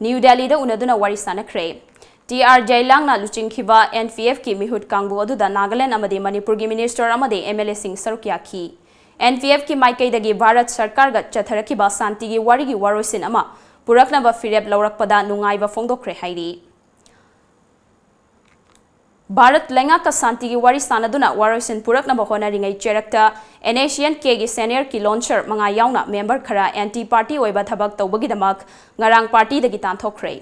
ꯅ꯭ꯌꯨ ꯗꯦꯜꯂꯤꯗ ꯎꯅꯗꯨꯅ ꯋꯥꯔꯤ ꯁꯥꯟꯅꯈ꯭ꯔꯦ꯫ T R ꯖꯩꯂꯥꯡꯅ ꯂꯨꯆꯤꯡꯈꯤꯕ N P F ꯀꯤ ꯃꯤꯍꯨꯠ ꯀꯥꯡꯕꯨ ꯑꯗꯨꯗ ꯅꯥꯒꯥꯂꯦꯟ ꯑꯃꯗꯤ ꯃꯅꯤꯄꯨꯔꯒꯤ ꯃꯤꯅꯤꯁꯇꯔ ꯑꯃꯗꯤ M L A ꯁꯤꯡ ꯁꯔꯨꯛ ꯌꯥꯈꯤ꯫ N P F ꯀꯤ ꯃꯥꯏꯀꯩꯗꯒꯤ ꯚꯥꯔꯠ ꯁꯔꯀꯥꯔꯒ ꯆꯠꯊꯔꯛꯈꯤꯕ ꯁꯥꯟꯇꯤꯒꯤ ꯋꯥꯔꯤꯒꯤ ꯋꯥꯔꯣꯏꯁꯤꯟ ꯑꯃ ꯄꯨꯔꯛꯅꯕ ꯐꯤꯔꯦꯞ ꯂꯧꯔꯛꯄꯗ ꯅꯨꯡꯉꯥꯏꯕ ꯐꯣꯡꯗꯣꯛꯈ꯭ꯔꯦ ꯍꯥꯏꯔꯤ꯫ ꯚꯥꯔꯠ ꯂꯩꯉꯥꯛꯀ ꯁꯥꯟꯇꯤꯒꯤ ꯋꯥꯔꯤ ꯁꯥꯟꯅꯗꯨꯅ ꯋꯥꯔꯣꯏꯁꯤꯟ ꯄꯨꯔꯛꯅꯕ ꯍꯣꯠꯅꯔꯤꯉꯩ ꯆꯦꯔꯛꯇ N S C N K ꯒꯤ senior ꯀꯤꯂꯣꯟꯁꯔ ꯃꯉꯥ ꯌꯥꯎꯅ ꯃꯦꯝꯕꯔ ꯈꯔ ꯑꯦꯟꯇꯤ ꯄꯥꯔꯇꯤ ꯑꯣꯏꯕ ꯊꯕꯛ ꯇꯧꯕꯒꯤꯗꯃꯛ ꯉꯔꯥꯡ ꯄꯥꯔꯇꯤꯗꯒꯤ ꯇꯥꯟꯊꯣꯛꯈ꯭ꯔꯦ꯫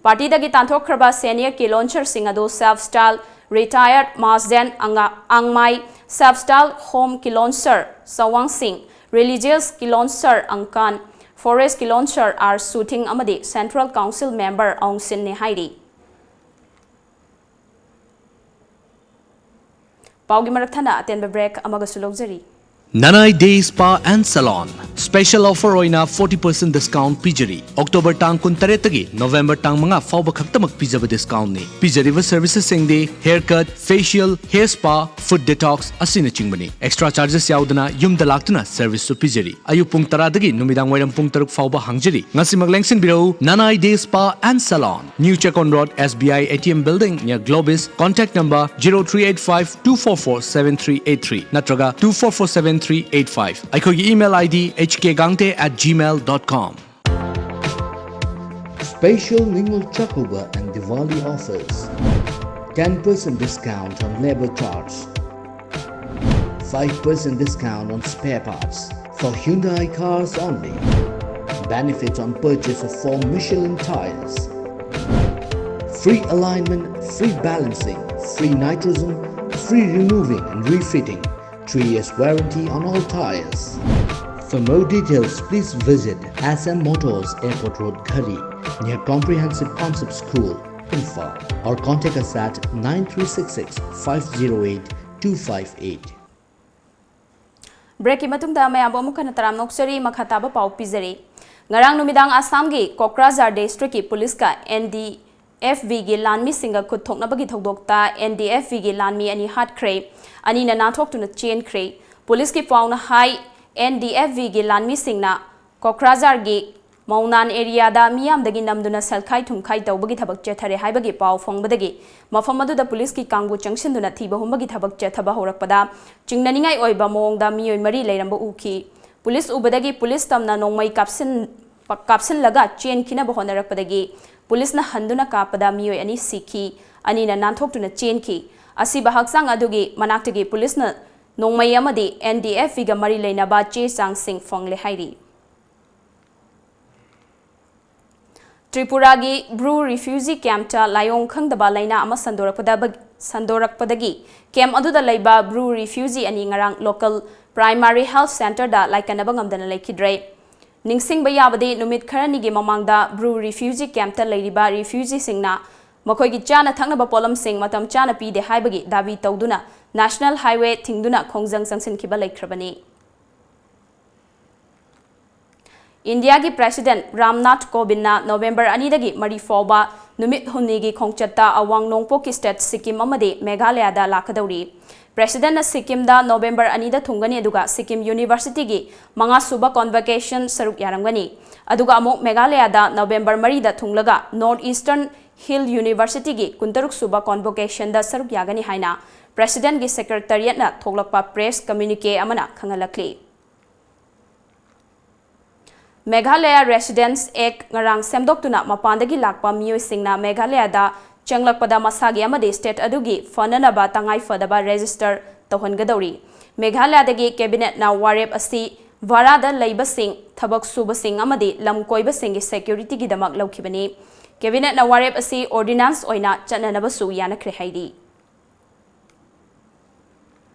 ꯄꯥꯔꯇꯤꯗꯒꯤ ꯇꯥꯟꯊꯣꯛꯈ꯭ꯔꯕ senior ꯀꯤꯂꯣꯟꯁꯔꯁꯤꯡ ꯑꯗꯨ self style retired Mazen Anga-, Angmai, self style home ꯀꯤꯂꯣꯟꯁꯔ ꯆꯋꯥꯡꯁꯤꯡ, religious ꯀꯤꯂꯣꯟꯁꯔ ꯑꯪꯀꯥꯟ, forest ꯀꯤꯂꯣꯟꯁꯔ R Suthing ꯑꯃꯗꯤ central council member Aung Sin ꯅꯤ ꯍꯥꯏꯔꯤ꯫ ꯄꯥꯎꯒꯤ ꯃꯔꯛ ꯊꯠꯅ ꯑꯇꯦꯟꯕ break ꯑꯃꯒꯁꯨ ꯂꯧꯖꯔꯤ꯫ Nanai Day Spa and Salon special offer ꯑꯣꯏꯅ forty percent discount ꯄꯤꯖꯔꯤ꯫ October ꯇꯥꯡ ꯀꯨꯟꯇꯔꯦꯠꯇꯒꯤ November ꯇꯥꯡ ꯃꯉꯥ ꯐꯥꯎꯕ ꯈꯛꯇꯃꯛ ꯄꯤꯖꯕ discount ꯅꯤ꯫ ꯄꯤꯖꯔꯤꯕ servicesꯁꯤꯡꯗꯤ hair cut, facial, hair spa, foot detox ꯑꯁꯤꯅꯆꯤꯡꯕꯅꯤ꯫ Extra charges ꯌꯥꯎꯗꯅ ꯌꯨꯝꯗ ꯂꯥꯛꯇꯨꯅ serviceꯁꯨ ꯄꯤꯖꯔꯤ꯫ ꯑꯌꯨꯛ ꯄꯨꯡ ꯇꯔꯥꯗꯒꯤ ꯅꯨꯃꯤꯗꯥꯡ ꯋꯥꯏꯔꯝ ꯄꯨꯡ ꯇꯔꯨꯛ ꯐꯥꯎꯕ ꯍꯥꯡꯖꯔꯤ꯫ ꯉꯁꯤꯃꯛ ꯂꯦꯡꯁꯤꯟꯕꯤꯔꯛꯎ Nanai Day Spa and Salon, New Checkon Road, S B I A T M Building near Globis, contact number zero three eight five two four four seven three eight three ꯅꯠꯇ꯭ꯔꯒ two four four seven three eight five꯫ ꯑꯩꯈꯣꯏꯒꯤ email ID H K Gangte at gmail dot com. Special Ningol Chakuba and Diwali offers. Ten percent discount on labor charge. Five percent discount on spare parts for Hyundai cars only. Benefits on purchase of four Michelin tires. Free alignment, free balancing, free nitrogen, free removing and refitting. Three years warranty on all tires. For more details, please visit S M Motors, Airport Road, Ghari, near Comprehensive Concept School, Imphal, or contact us at nine three six six five zero eight two five eight. Break ꯀꯤ ꯃꯇꯨꯡꯗ ꯃꯌꯥꯝꯕꯨ ꯑꯃꯨꯛ ꯍꯟꯅ ꯇꯔꯥꯝꯅ ꯑꯣꯛꯆꯔꯤ꯫ ꯃꯈꯥ ꯇꯥꯕ ꯄꯥꯎ ꯄꯤꯖꯔꯤ꯫ ꯉꯔꯥꯡ ꯅꯨꯃꯤꯗꯥꯡ ꯑꯁꯥꯝꯒꯤ ꯀꯣꯀ꯭ꯔꯥꯖꯥꯔ district ꯀꯤ ꯄꯨꯂꯤꯁꯀ N D F B ꯒꯤ ꯂꯥꯟꯃꯤꯁꯤꯡꯒ ꯈꯨꯠ ꯊꯣꯛꯅꯕꯒꯤ ꯊꯧꯗꯣꯛꯇ N D F B ꯒꯤ ꯂꯥꯟꯃꯤ ꯑꯅꯤ ꯍꯥꯠꯈ꯭ꯔꯦ, ꯑꯅꯤꯅ ꯅꯥꯟꯊꯣꯛꯇꯨꯅ ꯆꯦꯟꯈ꯭ꯔꯦ꯫ ꯄꯨꯂꯤꯁꯀꯤ ꯄꯥꯎꯅ ꯍꯥꯏ, N D F B ꯒꯤ ꯂꯥꯟꯃꯤꯁꯤꯡꯅ ꯀꯣꯀ꯭ꯔꯥꯖꯥꯔꯒꯤ ꯃꯧꯅꯥꯟ area ꯗ ꯃꯤꯌꯥꯝꯗꯒꯤ ꯅꯝꯗꯨꯅ ꯁꯦꯜꯈꯥꯏ ꯊꯨꯝꯈꯥꯏ ꯇꯧꯕꯒꯤ ꯊꯕꯛ ꯆꯠꯊꯔꯦ ꯍꯥꯏꯕꯒꯤ ꯄꯥꯎ ꯐꯪꯕꯗꯒꯤ ꯃꯐꯝ ꯑꯗꯨꯗ ꯄꯨꯂꯤꯁꯀꯤ ꯀꯥꯡꯕꯨ ꯆꯪꯁꯤꯟꯗꯨꯅ ꯊꯤꯕ ꯍꯨꯝꯕꯒꯤ ꯊꯕꯛ ꯆꯠꯊꯕ ꯍꯧꯔꯛꯄꯗ ꯆꯤꯡꯅꯅꯤꯡꯉꯥꯏ ꯑꯣꯏꯕ ꯃꯑꯣꯡꯗ ꯃꯤꯑꯣꯏ ꯃꯔꯤ ꯂꯩꯔꯝꯕ ꯎꯈꯤ꯫ ꯄꯨꯂꯤꯁ ꯎꯕꯗꯒꯤ ꯄꯨꯂꯤꯁ ꯇꯝꯅ ꯅꯣꯡꯃꯩ ꯀꯥꯞꯁꯤꯟ-, ꯀꯥꯞꯁꯤꯜꯂꯒ ꯆꯦꯟꯈꯤꯅꯕ ꯍꯣꯠꯅꯔꯛꯄꯗꯒꯤ ꯄꯨꯂꯤꯁꯅ ꯍꯟꯗꯨꯅ ꯀꯥꯞꯄꯗ ꯃꯤꯑꯣꯏ ꯑꯅꯤ ꯁꯤꯈꯤ, ꯑꯅꯤꯅ ꯅꯥꯟꯊꯣꯛꯇꯨꯅ ꯆꯦꯟꯈꯤ꯫ ꯑꯁꯤꯕ ꯍꯛꯆꯥꯡ ꯑꯗꯨꯒꯤ ꯃꯅꯥꯛꯇꯒꯤ ꯄꯨꯂꯤꯁꯅ ꯅꯣꯡꯃꯩ ꯑꯃꯗꯤ N D F B ꯒ ꯃꯔꯤ ꯂꯩꯅꯕ ꯆꯦ ꯆꯥꯡꯁꯤꯡ ꯐꯪꯂꯦ ꯍꯥꯏꯔꯤ꯫ ꯇ꯭ꯔꯤꯄꯨꯔꯥꯒꯤ ꯕ꯭ꯔꯨ refugee camp ꯇ ꯂꯥꯏꯑꯣꯡ ꯈꯪꯗꯕ ꯂꯥꯏꯅꯥ ꯑꯃ ꯁꯟꯗꯣꯔꯛꯄꯗ-, ꯁꯟꯗꯣꯔꯛꯄꯗꯒꯤ camp ꯑꯗꯨꯗ ꯂꯩꯕ ꯕ꯭ꯔꯨ refugee ꯑꯅꯤ ꯉꯔꯥꯡ local primary health centre ꯗ ꯂꯥꯏꯀꯠꯅꯕ ꯉꯝꯗꯅ ꯂꯩꯈꯤꯗ꯭ꯔꯦ꯫ ꯅꯤꯡꯁꯤꯡꯕ ꯌꯥꯕꯗꯤ, ꯅꯨꯃꯤꯠ ꯈꯔꯅꯤꯒꯤ ꯃꯃꯥꯡꯗ ꯕ꯭ꯔꯨ refugee camp ꯇ ꯂꯩꯔꯤꯕ refugee ꯁꯤꯡꯅ ꯃꯈꯣꯏꯒꯤ ꯆꯥꯅ ꯊꯛꯅꯕ ꯄꯣꯠꯂꯝꯁꯤꯡ ꯃꯇꯝ ꯆꯥꯅ ꯄꯤꯗꯦ ꯍꯥꯏꯕꯒꯤ ꯗꯥꯕꯤ ꯇꯧꯗꯨꯅ national highway ꯊꯤꯡꯗꯨꯅ ꯈꯣꯡꯖꯪ ꯆꯪꯁꯤꯟꯈꯤꯕ ꯂꯩꯈ꯭ꯔꯕꯅꯤ꯫ ꯏꯟꯗꯤꯌꯥꯒꯤ President ꯔꯥꯝꯅꯥꯊ ꯀꯣꯕꯤꯟꯗꯅ November ꯑꯅꯤꯗꯒꯤ ꯃꯔꯤ ꯐꯥꯎꯕ ꯅꯨꯃꯤꯠ ꯍꯨꯝꯅꯤꯒꯤ ꯈꯣꯡꯆꯠꯇ ꯑꯋꯥꯡ ꯅꯣꯡꯄꯣꯛꯀꯤ state ꯁꯤꯛꯀꯤꯝ ꯑꯃꯗꯤ ꯃꯦꯘꯥꯂꯌꯥꯗ ꯂꯥꯛꯀꯗꯧꯔꯤ꯫ President ꯅ ꯁꯤꯛꯀꯤꯝꯗ November ꯑꯅꯤꯗ ꯊꯨꯡꯒꯅꯤ, ꯑꯗꯨꯒ ꯁꯤꯛꯀꯤꯝ University ꯒꯤ ꯃꯉꯥꯁꯨꯕ convocation ꯁꯔꯨꯛ ꯌꯥꯔꯝꯒꯅꯤ꯫ ꯑꯗꯨꯒ ꯑꯃꯨꯛ ꯃꯦꯘꯥꯂꯌꯥꯗ November ꯃꯔꯤꯗ ꯊꯨꯡꯂꯒ North Eastern Hill University ꯒꯤ ꯀꯨꯟꯇꯔꯨꯛ ꯁꯨꯕ convocation ꯗ ꯁꯔꯨꯛ ꯌꯥꯒꯅꯤ ꯍꯥꯏꯅ President ꯀꯤ Secretariat ꯅ ꯊꯣꯛꯂꯛꯄ press communique ꯑꯃꯅ ꯈꯪꯍꯜꯂꯛꯂꯤ꯫ Meghalaya Residence Act ꯉꯔꯥꯡ ꯁꯦꯝꯗꯣꯛꯇꯨꯅ ꯃꯄꯥꯟꯗꯒꯤ ꯂꯥꯛꯄ ꯃꯤꯑꯣꯏꯁꯤꯡꯅ ꯃꯦꯘꯥꯂꯌꯥꯗ ꯆꯪꯂꯛꯄꯗ ꯃꯁꯥꯒꯤ ꯑꯃꯗꯤ state ꯑꯗꯨꯒꯤ ꯐꯅꯅꯕ ꯇꯉꯥꯏ ꯐꯗꯕ register ꯇꯧꯍꯟꯒꯗꯧꯔꯤ꯫ ꯃꯦꯘꯥꯂꯌꯥꯗꯒꯤ cabinet ꯅ ꯋꯥꯔꯦꯞ ꯑꯁꯤ ꯚꯥꯔꯥꯗ ꯂꯩꯕꯁꯤꯡ, ꯊꯕꯛ ꯁꯨꯕꯁꯤꯡ ꯑꯃꯗꯤ ꯂꯝ ꯀꯣꯏꯕꯁꯤꯡꯒꯤ security ꯒꯤꯗꯃꯛ ꯂꯧꯈꯤꯕꯅꯤ꯫ ꯀꯦꯕꯤꯅꯦꯠꯅ ꯋꯥꯔꯦꯞ ꯑꯁꯤ ꯑꯣꯔꯗꯤꯅꯥꯟꯁ ꯑꯣꯏꯅ ꯆꯠꯅꯅꯕꯁꯨ ꯌꯥꯅꯈ꯭ꯔꯦ ꯍꯥꯏꯔꯤ꯫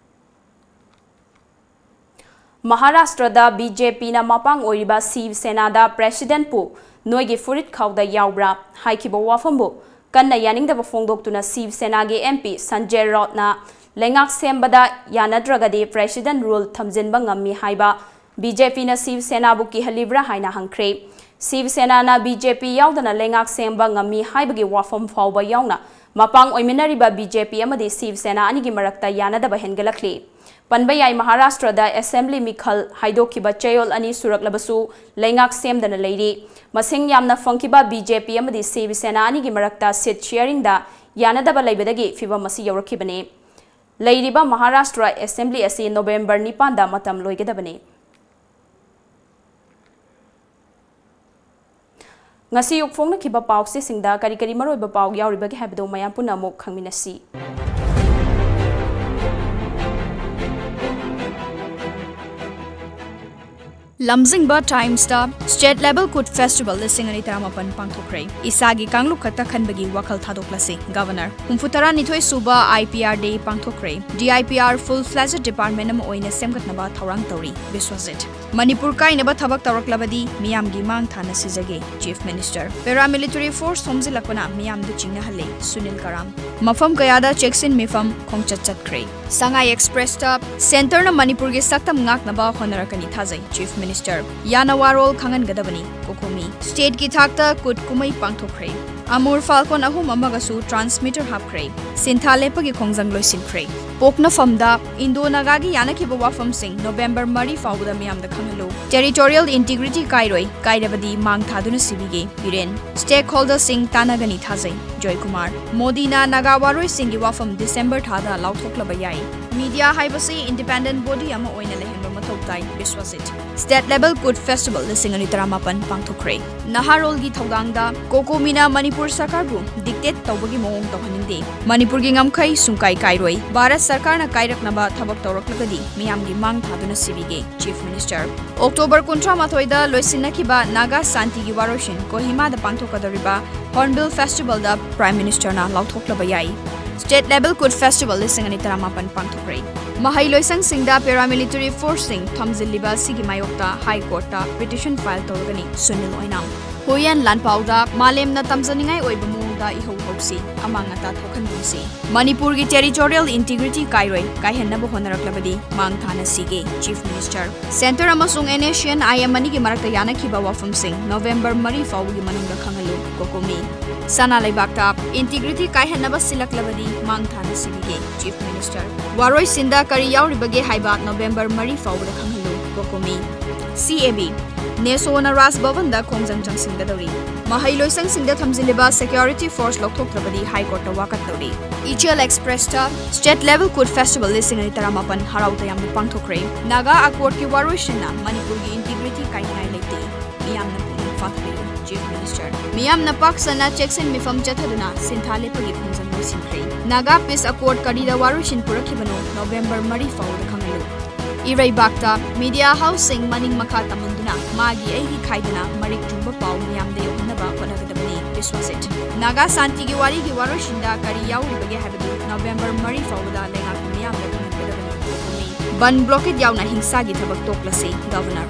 ꯃꯍꯥꯔꯥꯁꯇ꯭ꯔꯗ ꯕꯤ ꯖꯦ ꯄꯤꯅ ꯃꯄꯥꯡ ꯑꯣꯏꯔꯤꯕ ꯁꯤꯕ ꯁꯦꯅꯥꯗ ꯄ꯭ꯔꯦꯁꯤꯗꯦꯟꯠꯄꯨ "ꯅꯣꯏꯒꯤ ꯐꯨꯔꯤꯠ ꯈꯥꯎꯗ ꯌꯥꯎꯕ꯭ꯔꯥ?" ꯍꯥꯏꯈꯤꯕ ꯋꯥꯐꯝꯕꯨ ꯀꯟꯅ ꯌꯥꯅꯤꯡꯗꯕ ꯐꯣꯡꯗꯣꯛꯇꯨꯅ ꯁꯤꯕ ꯁꯦꯅꯥꯒꯤ ꯑꯦꯝ ꯄꯤ ꯁꯟꯖꯌ ꯔꯥꯎꯠꯅ ꯂꯩꯉꯥꯛ ꯁꯦꯝꯕꯗ ꯌꯥꯅꯗ꯭ꯔꯒꯗꯤ ꯄ꯭ꯔꯦꯁꯤꯗꯦꯟꯠ ꯔꯨꯜ ꯊꯝꯖꯤꯟꯕ ꯉꯝꯃꯤ ꯍꯥꯏꯕ ꯕꯤ ꯖꯦ ꯄꯤꯅ ꯁꯤꯕ ꯁꯦꯅꯥꯕꯨ ꯀꯤꯍꯜꯂꯤꯕ꯭ꯔꯥ ꯍꯥꯏꯅ ꯍꯪꯈ꯭ꯔꯦ꯫ ꯁꯤꯕ ꯁꯦꯅꯥꯅ ꯕꯤ ꯖꯦ ꯄꯤ ꯌꯥꯎꯗꯅ ꯂꯩꯉꯥꯛ ꯁꯦꯝꯕ ꯉꯝꯃꯤ ꯍꯥꯏꯕꯒꯤ ꯋꯥꯐꯝ ꯐꯥꯎꯕ ꯌꯥꯎꯅ ꯃꯄꯥꯡ ꯑꯣꯏꯃꯤꯟꯅꯔꯤꯕ ꯕꯤ ꯖꯦ ꯄꯤ ꯑꯃꯗꯤ ꯁꯤꯕ ꯁꯦꯅꯥ ꯑꯅꯤꯒꯤ ꯃꯔꯛꯇ ꯌꯥꯅꯗꯕ ꯍꯦꯟꯒꯠꯂꯛꯂꯤ꯫ ꯄꯟꯕ ꯌꯥꯏ, ꯃꯍꯥꯔꯥꯁꯇ꯭ꯔꯗ ꯑꯦꯁꯦꯝꯕ꯭ꯂꯤ ꯃꯤꯈꯜ ꯍꯥꯏꯗꯣꯛꯈꯤꯕ ꯆꯌꯣꯜ ꯑꯅꯤ ꯁꯨꯔꯛꯂꯕꯁꯨ ꯂꯩꯉꯥꯛ ꯁꯦꯝꯗꯅ ꯂꯩꯔꯤ꯫ ꯃꯁꯤꯡ ꯌꯥꯝꯅ ꯐꯪꯈꯤꯕ ꯕꯤ ꯖꯦ ꯄꯤ ꯑꯃꯗꯤ ꯁꯤꯕ ꯁꯦꯅꯥ ꯑꯅꯤꯒꯤ ꯃꯔꯛꯇ ꯁꯤꯠ ꯁꯤꯌꯔꯤꯡꯗ ꯌꯥꯅꯗꯕ ꯂꯩꯕꯗꯒꯤ ꯐꯤꯚꯝ ꯑꯁꯤ ꯌꯧꯔꯛꯈꯤꯕꯅꯤ꯫ ꯂꯩꯔꯤꯕ ꯃꯍꯥꯔꯥꯁꯇ꯭ꯔ ꯑꯦꯁꯦꯝꯕ꯭ꯂꯤ ꯑꯁꯤ ꯅꯣꯕꯦꯝꯕꯔ ꯅꯤꯄꯥꯟꯗ ꯃꯇꯝ ꯂꯣꯏꯒꯗꯕꯅꯤ꯫ ꯉꯁꯤ ꯑꯌꯨꯛ ꯐꯣꯡꯅꯈꯤꯕ ꯄꯥꯎꯆꯦꯁꯤꯡꯗ ꯀꯔꯤ ꯀꯔꯤ ꯃꯔꯨꯑꯣꯏꯕ ꯄꯥꯎ ꯌꯥꯎꯔꯤꯕꯒꯦ ꯍꯥꯏꯕꯗꯨ ꯃꯌꯥꯝ ꯄꯨꯟꯅ ꯑꯃꯨꯛ ꯈꯪꯃꯤꯟꯅꯁꯤ꯫ ꯂꯝꯖꯤꯡꯕ ꯇꯥꯏꯝꯁꯇ ꯁ꯭ꯇꯦꯠ ꯂꯦꯚꯦꯜ ꯀꯨꯠ ꯐꯦꯁꯇꯤꯚꯦꯜ ꯂꯤꯁꯤꯡ ꯑꯅꯤ ꯇꯔꯥꯃꯥꯄꯟ ꯄꯥꯡꯊꯣꯛꯈ꯭ꯔꯦ꯫ ꯏꯁꯥꯒꯤ ꯀꯥꯡꯂꯨꯞ ꯈꯛꯇ ꯈꯟꯕꯒꯤ ꯋꯥꯈꯜ ꯊꯥꯗꯣꯛꯂꯁꯤ꯫ ꯒꯚꯔꯅꯔ ꯍꯨꯝꯐꯨꯇꯔꯥꯅꯤꯊꯣꯏ ꯁꯨꯕ ꯑꯥꯏ ꯄꯤ ꯑꯥꯔ ꯗꯦ ꯄꯥꯡꯊꯣꯛꯈ꯭ꯔꯦ꯫ D I P R full fledged department ꯑꯃ ꯑꯣꯏꯅ ꯁꯦꯝꯒꯠꯅꯕ ꯊꯧꯔꯥꯡ ꯇꯧꯔꯤ꯫ ꯕꯤꯁ꯭ꯋꯖꯤꯠ꯫ ꯃꯅꯤꯄꯨꯔ ꯀꯥꯏꯅꯕ ꯊꯕꯛ ꯇꯧꯔꯛꯂꯕꯗꯤ ꯃꯤꯌꯥꯝꯒꯤ ꯃꯥꯡ ꯊꯥꯅ ꯁꯤꯖꯒꯦ, ꯆꯤꯐ ꯃꯤꯅꯤꯁꯇꯔ꯫ ꯄꯦꯔꯥꯃꯤꯂꯤꯇꯔꯤ ꯐꯣꯔꯁ ꯊꯣꯝꯖꯤꯜꯂꯛꯄꯅ ꯃꯤꯌꯥꯝꯗ ꯆꯤꯡꯅꯍꯜꯂꯦ, ꯁꯨꯅꯤꯜ ꯀꯔꯥꯝ꯫ ꯃꯐꯝ ꯀꯌꯥꯗ ꯆꯦꯛꯁꯤꯟ ꯃꯤꯐꯝ ꯈꯣꯡꯆꯠ ꯆꯠꯈ꯭ꯔꯦ꯫ ꯁꯉꯥꯏ ꯑꯦꯛꯁꯄ꯭ꯔꯦꯁꯇ ꯁꯦꯟꯇꯔꯅ ꯃꯅꯤꯄꯨꯔꯒꯤ ꯁꯛꯇꯝ ꯉꯥꯛꯅꯕ ꯍꯣꯠꯅꯔꯛꯀꯅꯤ ꯊꯥꯖꯩ, ꯆꯤꯐ ꯃꯤꯅꯤꯁꯇꯔ꯫ ꯌꯥꯅꯋꯥꯔꯣꯜ ꯈꯪꯍꯟꯒꯗꯕꯅꯤ, ꯀꯣꯀꯣꯃꯤ꯫ ꯁ꯭ꯇꯦꯠꯀꯤ ꯊꯥꯛꯇ ꯀꯨꯠ ꯀꯨꯝꯍꯩ ꯄꯥꯡꯊꯣꯛꯈ꯭ꯔꯦ꯫ ꯑꯃꯨꯔ ꯐꯥꯜꯀꯣꯟ ꯑꯍꯨꯝ ꯑꯃꯒꯁꯨ ꯇ꯭ꯔꯥꯟꯁꯃꯤꯇꯔ ꯍꯥꯞꯈ꯭ꯔꯦ꯫ ꯁꯤꯟꯊꯥ ꯂꯦꯞꯄꯒꯤ ꯈꯣꯡꯖꯪ ꯂꯣꯏꯁꯤꯟꯈ꯭ꯔꯦ꯫ ꯄꯣꯛꯅꯐꯝꯗ ꯏꯟꯗꯣ ꯅꯥꯒꯥꯒꯤ ꯌꯥꯅꯈꯤꯕ ꯋꯥꯐꯝꯁꯤꯡ ꯅꯣꯕꯦꯝꯕꯔ ꯃꯔꯤ ꯐꯥꯎꯕꯗ ꯃꯤꯌꯥꯝꯗ ꯈꯪꯍꯜꯂꯨ꯫ ꯇꯦꯔꯤꯇꯣꯔꯤꯌꯦꯜ ꯏꯟꯇꯤꯒ꯭ꯔꯤꯇꯤ ꯀꯥꯏꯔꯣꯏ, ꯀꯥꯏꯔꯕꯗꯤ ꯃꯥꯡ ꯊꯥꯗꯨꯅ ꯁꯤꯕꯤꯒꯦ, ꯕꯤꯔꯦꯟ꯫ ꯁ꯭ꯇꯦꯛ ꯍꯣꯜꯗꯔꯁꯤꯡ ꯇꯥꯟꯅꯒꯅꯤ ꯊꯥꯖꯩ, ꯖꯣꯏꯀꯨꯃꯥꯔ꯫ ꯃꯣꯗꯤꯅ ꯅꯥꯒꯥ ꯋꯥꯔꯣꯏꯁꯤꯡꯒꯤ ꯋꯥꯐꯝ ꯗꯤꯁꯦꯝꯕꯔ ꯊꯥꯗ ꯂꯥꯎꯊꯣꯛꯂꯕ ꯌꯥꯏ꯫ ꯃꯤꯗꯤꯌꯥ ꯍꯥꯏꯕꯁꯤ ꯏꯟꯗꯤꯄꯦꯟꯗꯦꯟꯠ ꯕꯣꯗꯤ ꯑꯃ ꯑꯣꯏꯅ ꯂꯩꯍꯟꯕ ꯃꯊꯧ ꯇꯥꯏ, ꯕꯤꯁ꯭ꯋꯖꯤꯠ꯫ ꯁ꯭ꯇꯦꯛ Level Kuth Festival ꯂꯤꯁꯤꯡ ꯑꯅꯤ ꯇꯔꯥꯃꯥꯄꯟ ꯄꯥꯡꯊꯣꯛꯈ꯭ꯔꯦ꯫ ꯅꯍꯥꯔꯣꯜꯒꯤ ꯊꯧꯗꯥꯡꯗ ꯀꯣꯀꯣꯃꯤꯅ ꯃꯅꯤꯄꯨꯔ ꯁꯔꯀꯥꯔꯕꯨ dictate ꯇꯧꯕꯒꯤ ꯃꯑꯣꯡ ꯇꯧꯍꯟꯅꯤꯡꯗꯦ꯫ ꯃꯅꯤꯄꯨꯔꯒꯤ ꯉꯝꯈꯩ ꯁꯨꯡꯀꯥꯏ ꯀꯥꯏꯔꯣꯏ꯫ ꯚꯥꯔꯠ ꯁꯔꯀꯥꯔꯅ ꯀꯥꯏꯔꯛꯅꯕ ꯊꯕꯛ ꯇꯧꯔꯛꯂꯒꯗꯤ ꯃꯤꯌꯥꯝꯒꯤ ꯃꯥꯡ ꯊꯥꯗꯨꯅ ꯁꯤꯕꯤꯒꯦ, Chief Minister꯫ October ꯀꯨꯟꯊ꯭ꯔꯥ ꯃꯥꯊꯣꯏꯗ ꯂꯣꯏꯁꯤꯟꯅꯈꯤꯕ ꯅꯥꯒꯥ ꯁꯥꯟꯇꯤꯒꯤ ꯋꯥꯔꯣꯏꯁꯤꯟ ꯀꯣꯍꯤꯃꯥꯗ ꯄꯥꯡꯊꯣꯛꯀꯗꯧꯔꯤꯕ Hornbill Festivalꯗ Prime Ministerꯅ ꯂꯥꯎꯊꯣꯛꯂꯕ ꯌꯥꯏ꯫ State Level Kuth Festival ꯂꯤꯁꯤꯡ ꯑꯅꯤ ꯇꯔꯥꯃꯥꯄꯟ ꯄꯥꯡꯊꯣꯛꯈ꯭ꯔꯦ꯫ ꯃꯍꯩꯂꯣꯏꯁꯪꯁꯤꯡꯗ paramilitary forceꯁꯤꯡ ꯊꯝꯖꯤꯜꯂꯤꯕ ꯑꯁꯤꯒꯤ ꯃꯥꯌꯣꯛꯇ High Courtꯇ petition file ꯇꯧꯔꯒꯅꯤ, ꯁꯨꯅꯤꯜ ꯑꯣꯏꯅꯥꯝ꯫ ꯍꯨꯏꯌꯦꯟ ꯂꯥꯟꯐꯥꯎꯗ ꯃꯥꯂꯦꯝꯅ ꯇꯝꯖꯅꯤꯡꯉꯥꯏ ꯑꯣꯏꯕ ꯃꯑꯣꯡꯗ ꯏꯍꯧ ꯍꯧꯁꯤ, ꯑꯃꯥꯡ ꯑꯇꯥ ꯊꯣꯛꯍꯟꯒꯨꯝꯁꯤ꯫ ꯃꯅꯤꯄꯨꯔꯒꯤ territorial integrity ꯀꯥꯏꯔꯣꯏ, ꯀꯥꯏꯍꯟꯅꯕ ꯍꯣꯠꯅꯔꯛꯂꯕꯗꯤ ꯃꯥꯡ ꯊꯥꯅ ꯁꯤꯒꯦ, Chief Minister꯫ Centre ꯑꯃꯁꯨꯡ NSCN-IM ꯑꯅꯤꯒꯤ ꯃꯔꯛꯇ ꯌꯥꯅꯈꯤꯕ ꯋꯥꯐꯝꯁꯤꯡ November ꯃꯔꯤ ꯐꯥꯎꯕꯒꯤ ꯃꯅꯨꯡꯗ ꯈꯪꯍꯜꯂꯨ, ꯀꯣꯀꯣꯃꯤ꯫ ꯁꯅꯥ ꯂꯩꯕꯥꯛꯇ integrity ꯀꯥꯏꯍꯟꯅꯕ ꯁꯤꯜꯂꯛꯂꯕꯗꯤ ꯃꯥꯡ ꯊꯥꯅ ꯁꯤꯕꯤꯒꯦ, Chief Minister꯫ ꯋꯥꯔꯣꯏꯁꯤꯟꯗ ꯀꯔꯤ ꯌꯥꯎꯔꯤꯕꯒꯦ ꯍꯥꯏꯕ November ꯃꯔꯤ ꯐꯥꯎꯕꯗ ꯈꯪꯍꯜꯂꯨ, ꯀꯣꯀꯣꯃꯤ꯫ CAB, NESOꯅ ꯔꯥꯖ ꯚꯕꯟꯗ ꯈꯣꯡꯖꯪ ꯆꯪꯁꯤꯟꯒꯗꯧꯔꯤ꯫ ꯃꯍꯩꯂꯣꯏꯁꯪꯁꯤꯡꯗ ꯊꯝꯖꯤꯜꯂꯤꯕ security force ꯂꯧꯊꯣꯛꯇ꯭ꯔꯕꯗꯤ High Courtꯇ ꯋꯥꯀꯠ ꯇꯧꯔꯤ꯫ ꯏꯆꯦꯜ Expressꯇ State Level Kuth Festival ꯂꯤꯁꯤꯡ ꯑꯅꯤ ꯇꯔꯥꯃꯥꯄꯟ ꯍꯔꯥꯎ ꯇꯌꯥꯝꯅ ꯄꯥꯡꯊꯣꯛꯈ꯭ꯔꯦ꯫ ꯅꯥꯒꯥ Accordꯀꯤ ꯋꯥꯔꯣꯏꯁꯤꯟꯅ ꯃꯅꯤꯄꯨꯔꯒꯤ integrity ꯀꯥꯏꯅꯤꯡꯉꯥꯏ ꯂꯩꯇꯦ꯫ ꯃꯤꯌꯥꯝꯅ ꯄꯨꯛꯅꯤꯡ ꯐꯥꯊꯕꯤꯌꯨ, Chief Minister꯫ ꯃꯤꯌꯥꯝꯅ ꯄꯥꯛ ꯁꯟꯅ ꯆꯦꯛꯁꯤꯟ ꯃꯤꯐꯝ ꯆꯠꯊꯗꯨꯅ ꯁꯤꯟꯊꯥ ꯂꯦꯞꯄꯒꯤ ꯈꯣꯡꯖꯪ ꯂꯣꯏꯁꯤꯟꯈ꯭ꯔꯦ꯫ ꯅꯥꯒꯥ Peace Accord ꯀꯔꯤꯗ ꯋꯥꯔꯣꯏꯁꯤꯟ ꯄꯨꯔꯛꯈꯤꯕꯅꯣ November ꯃꯔꯤ ꯐꯥꯎꯕꯗ ꯈꯪꯍꯜꯂꯨ꯫ ꯏꯔꯩꯕꯥꯛꯇ media houseꯁꯤꯡ ꯃꯅꯤꯡ ꯃꯈꯥ ꯇꯝꯍꯟꯗꯨꯅ ꯃꯥꯒꯤ ꯑꯩꯒꯤ ꯈꯥꯏꯗꯅ ꯃꯔꯤꯛ ꯆꯨꯝꯕ ꯄꯥꯎ ꯃꯤꯌꯥꯝꯗ ꯌꯧꯍꯟꯅꯕ ꯍꯣꯠꯅꯒꯗꯕꯅꯤ, ꯕꯤꯁ꯭ꯋꯖꯤꯠ꯫ ꯅꯥꯒꯥ ꯁꯥꯟꯇꯤꯒꯤ ꯋꯥꯔꯤꯒꯤ ꯋꯥꯔꯣꯏꯁꯤꯟꯗ ꯀꯔꯤ ꯌꯥꯎꯔꯤꯕꯒꯦ ꯍꯥꯏꯕꯗꯨ November ꯃꯔꯤ ꯐꯥꯎꯕꯗ ꯂꯩꯉꯥꯛꯀꯤ ꯃꯤꯌꯥꯝꯗ ꯈꯪꯍꯟꯒꯗꯕꯅꯤ꯫ ꯕꯟ blockade ꯌꯥꯎꯅ ꯍꯤꯡꯁꯥꯒꯤ ꯊꯕꯛ ꯇꯣꯛꯂꯁꯤ, Governor꯫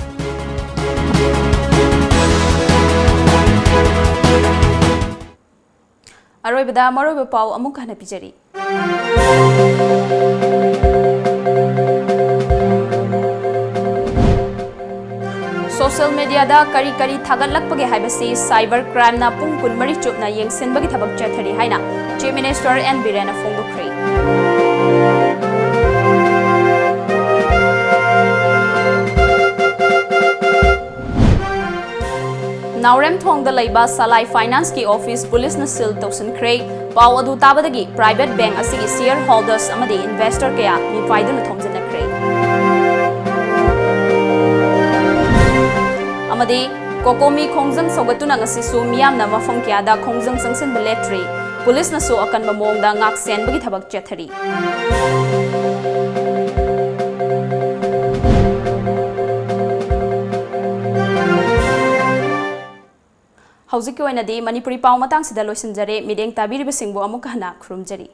ꯑꯔꯣꯏꯕꯗ ꯃꯔꯨꯑꯣꯏꯕ ꯄꯥꯎ ꯑꯃꯨꯛ ꯍꯟꯅ ꯄꯤꯖꯔꯤ꯫ Social mediaꯗ ꯀꯔꯤ ꯀꯔꯤ ꯊꯥꯒꯠꯂꯛꯄꯒꯦ ꯍꯥꯏꯕꯁꯤ cyber crimeꯅ ꯄꯨꯡ ꯀꯨꯟꯃꯔꯤ ꯆꯨꯞꯅ ꯌꯦꯡꯁꯤꯟꯕꯒꯤ ꯊꯕꯛ ꯆꯠꯊꯔꯤ ꯍꯥꯏꯅ Chief Minister N ꯕꯤꯔꯦꯟꯅ ꯐꯣꯡꯗꯣꯛꯈ꯭ꯔꯦ꯫ ꯅꯥꯎꯔꯦꯝꯊꯣꯡꯗ ꯂꯩꯕ ꯁꯂꯥꯏ Financeꯀꯤ office ꯄꯨꯂꯤꯁꯅ seal ꯇꯧꯁꯤꯟꯈ꯭ꯔꯦ꯫ ꯄꯥꯎ ꯑꯗꯨ ꯇꯥꯕꯗꯒꯤ private bank ꯑꯁꯤꯒꯤ shareholders ꯑꯃꯗꯤ investor ꯀꯌꯥ ꯃꯤꯄꯥꯏꯗꯨꯅ ꯊꯣꯝꯖꯤꯟꯅꯈ꯭ꯔꯦ꯫ ꯑꯃꯗꯤ ꯀꯣꯀꯣꯃꯤ ꯈꯣꯡꯖꯪ ꯁꯧꯒꯠꯇꯨꯅ ꯉꯁꯤꯁꯨ ꯃꯤꯌꯥꯝꯅ ꯃꯐꯝ ꯀꯌꯥꯗ ꯈꯣꯡꯖꯪ ꯆꯪꯁꯤꯟꯕ ꯂꯦꯞꯇ꯭ꯔꯤ꯫ ꯄꯨꯂꯤꯁꯅꯁꯨ ꯑꯀꯟꯕ ꯃꯑꯣꯡꯗ ꯉꯥꯛ ꯁꯦꯟꯕꯒꯤ ꯊꯕꯛ ꯆꯠꯊꯔꯤ꯫ ꯍꯧꯖꯤꯛꯀꯤ ꯑꯣꯏꯅꯗꯤ ꯃꯅꯤꯄꯨꯔꯤ ꯄꯥꯎ ꯃꯇꯥꯡꯁꯤꯗ ꯂꯣꯏꯁꯤꯟꯖꯔꯦ꯫ ꯃꯤꯠꯌꯦꯡ ꯇꯥꯕꯤꯔꯤꯕꯁꯤꯡꯕꯨ ꯑꯃꯨꯛꯀ ꯍꯟꯅ ꯈꯨꯔꯨꯝꯖꯔꯤ꯫